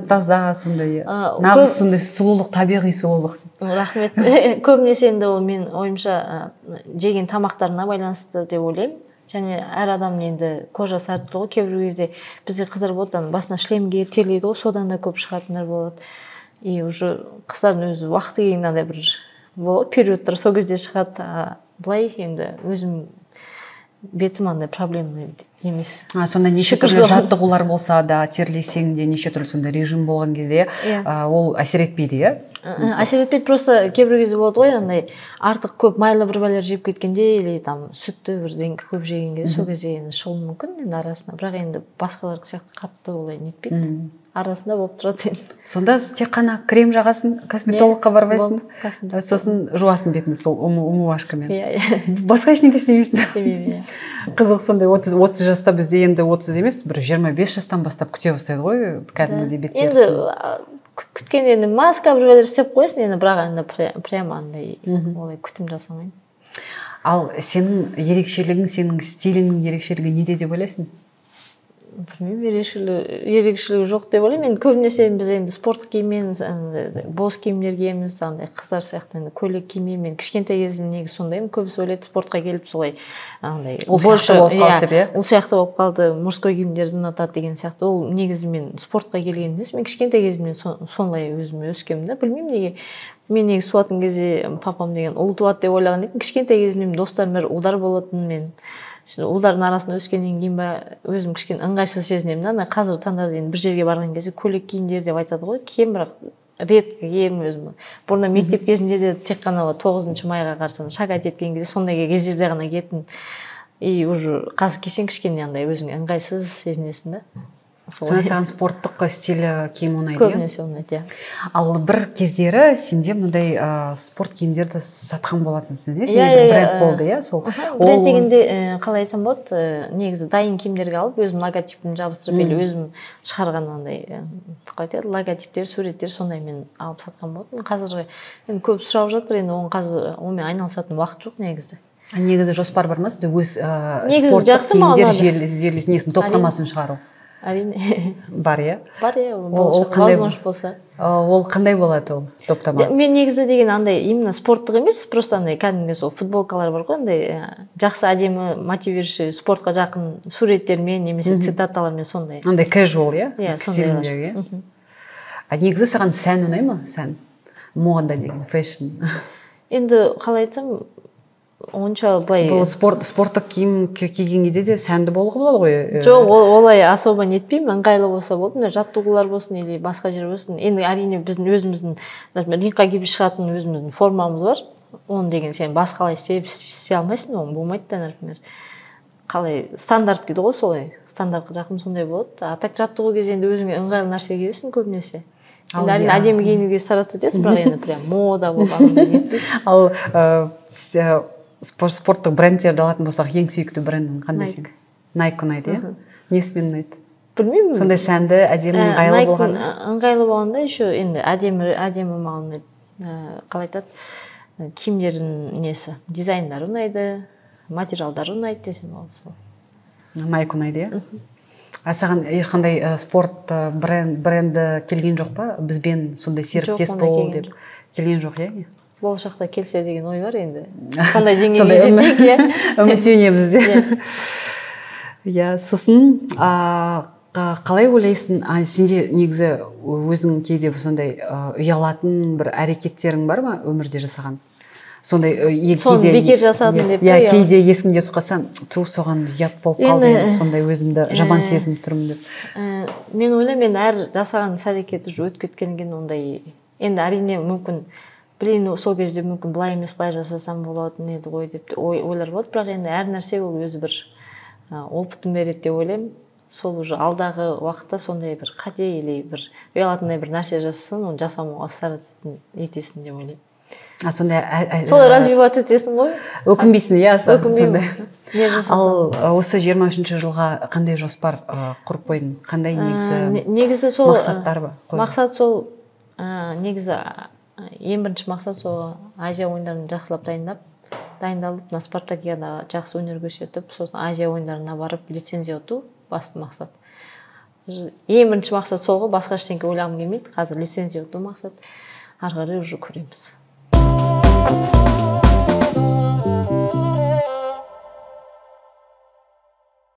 таза, сондай нағыз сондай сұлулық, табиғи сұлулық. Рахмет. Көбінесе енді ол мен ойымша жеген тамақтарына байланысты деп ойлаймын. Және әр адамның енді кожасы әртүрлі ғой. Кейбір кезде бізде қыздар болады, басына шлем киеді, терлейді ғой, содан да көп шығатындар болады. И уже қыздардың өзі уақыты келгенде андай бір болады периодтар, сол кезде шығады. Былай енді өзім бетім андай проблемный емес. Сонда неше түрлі жаттығулар болса да, терлесең де, неше түрлі сондай режим болған кезде ол әсер етпейді, иә? Әсер етпейді, просто кейбір кезде болады ғой, андай артық көп майлы бір бәлер жеп кеткенде или там сүтті бірдеңке көп жеген кезде, сол кезде енді шығуы мүмкін енді арасында. Бірақ енді басқалар сияқты қатты олай нетпейді. Арасында болып тұрады енді. Сонда тек қана крем жағасың, косметологқа бармайсың, сосын жуасың бетіңді сол умывашкамен. Иә. Басқа ештеңе істемейсің. Істемеймін, иә. Қызық, сондай 30 жаста бізде енді 30 емес, бір 25 жастан бастап күте бастайды ғой кәдімгідей бет терісін. Енді күткен енді маска бір бәлер істеп қоясың енді, бірақ енді прямо андай олай күтім жасамаймын. Ал сенің ерекшелігің, сенің стиліңнің ерекшелігі неде деп ойлайсың? Білмеймін, ерекшелігі жоқ деп ойлаймын. Енді көбінесе біз енді спорттық киіммен, бос киімдер киеміз, андай қыздар сияқты енді көйлек кимеймін. Мен кішкентай кезімнен негізі сондаймын. Көбісі ойлайды спортқа келіп солай андай ол сияқты болып қалды деп, иә? Ол сияқты болып қалды, мужской киімдерді ұнатады деген сияқты. Ол негізі мен спортқа келген емес, мен кішкентай кезімнен сондай өзім өскенмін да. Білмеймін неге. Мен негізі туатын кезде папам деген ұл туады деп ойлаған едім. Кішкентай кезімнен достарым бәрі ұлдар болатын. Мен ұлдардың арасында өскеннен кейін ба өзім кішкене ыңғайсыз сезінемін да. Қазіргі таңда енді бір жерге барған кезде көйлек киіңдер деп айтады ғой, киемін, бірақ редко киемін өзім. Бұрында мектеп кезінде де тек қана 9 майға қарсы шагать еткен кезде сондай кездерде ғана киетін. И уже қазір кисең кішкене андай өзіңе ыңғайсыз сезінесің да. Сонда саған спорттық стилі киім ұнайды, иә? Көбінесе ұнайды, иә. Ал бір кездері сенде мындай спорт киімдерді сатқан болатынсың, иә? Сенде бір бренд болды, иә? Сол. Бренд дегенде қалай айтсам болады, негізі дайын киімдерге алып, өзім логотипін жабыстырып, или өзім шығарған андай, қалай айтады, логотиптер, суреттер сондаймен алып сатқан болатынмын. Қазір енді көп сұрап жатыр, енді оның қазір онымен айналысатын уақыт жоқ негізі. Негізі жоспар бар ма сізде өз спорттық киімдер желісін, несін, топтамасын шығару? Әрине. Бар, иә? Бар, иә. Возможность болса. Ол қандай болады ол топтама? Мен негізі деген андай именно спорттық емес, просто андай кәдімгі сол футболкалар бар ғой, андай жақсы әдемі мотивирующий спортқа жақын суреттермен немесе цитаталармен сондай. Андай casual, иә? Иә, сондай. А негізі саған сән ұнай ма? Сән? Мода деген, fashion. Енді қалай айтсам, онша былай. Бұл спорттық киім киген кезде де сәнді болуға болады ғой. Жоқ, олай особо нетпеймін, ыңғайлы болса болды. Мына жаттығулар болсын или басқа жер болсын. Енді әрине біздің өзіміздің, например, рингқа киіп шығатын өзіміздің формамыз бар. Оны деген сен басқалай істей алмайсың, оны болмайды да, например. Қалай стандарт дейді ғой, солай. Стандартқа жақын сондай болады. А так жаттығу кезде енді өзіңе ыңғайлы нәрсе киесің көбінесе. Енді әрине әдемі киінуге стараться етесің, бірақ енді прям мода болып андай нетпейсің. Ал спорттық брендтерді алатын болсақ, ең сүйікті брендің қандай сен? Nike ұнайды, иә? Несімен ұнайды? Білмеймін. Сондай сәнді, әдемі, ыңғайлы болған. Ыңғайлы болғанда еще енді әдемі, әдемі маған ұнайды. Қалай айтады? Киімдердің несі, дизайндары ұнайды, материалдары ұнайды десем болады сол. Nike ұнайды, иә? А саған ешқандай спорт бренді келген жоқ па, бізбен сондай серіктес ондай бол келген деп? Келген жоқ, иә? Болашақта келсе деген ой бар енді, қандай деңгейге Сондай жетейік, иә. Үміттенеміз де. Иә. Иә, сосын қалай ойлайсың, сенде негізі өзің кейде сондай ұялатын бір әрекеттерің бар ма өмірде жасаған сондай, Соны кейде бекер жасадым деп иә па, ұялып? Кейде есіңде түсіп қалса, ту, соған ұят болып қалды, Енді, енді сондай өзімді жаман сезініп тұрмын деп. Мен ойлаймын, енді әр жасаған іс әрекеті уже өтіп кеткеннен кейін ондай енді, әрине, мүмкін, блин, сол кезде мүмкін былай емес, былай жасасам болатын еді ғой деп те ойлар болады. Бірақ енді әр нәрсе ол өзі бір опытын береді деп ойлаймын. Сол уже алдағы уақытта сондай бір қате или бір ұялатындай бір нәрсе жасасаң, оны жасамауға стараться етесің деп ойлаймын. А сондай Солай развиваться етесің ғой. Өкінбейсің, иә? Өкінбеймін. Сондай. Не жасасам. Ал осы 23-ші жылға қандай жоспар құрып қойдың, қандай негізі Негізі сол мақсаттар бар қойдың? Мақсат сол, негізі ең бірінші мақсат сол Азия ойындарын жақсылап дайындалып, мына спартакиадаға жақсы өнер көрсетіп, сосын Азия ойындарына барып лицензия ұту басты мақсат. Ең бірінші мақсат сол ғой, басқа ештеңке ойлағым келмейді қазір. Лицензия ұту мақсат, ары қарай уже көреміз.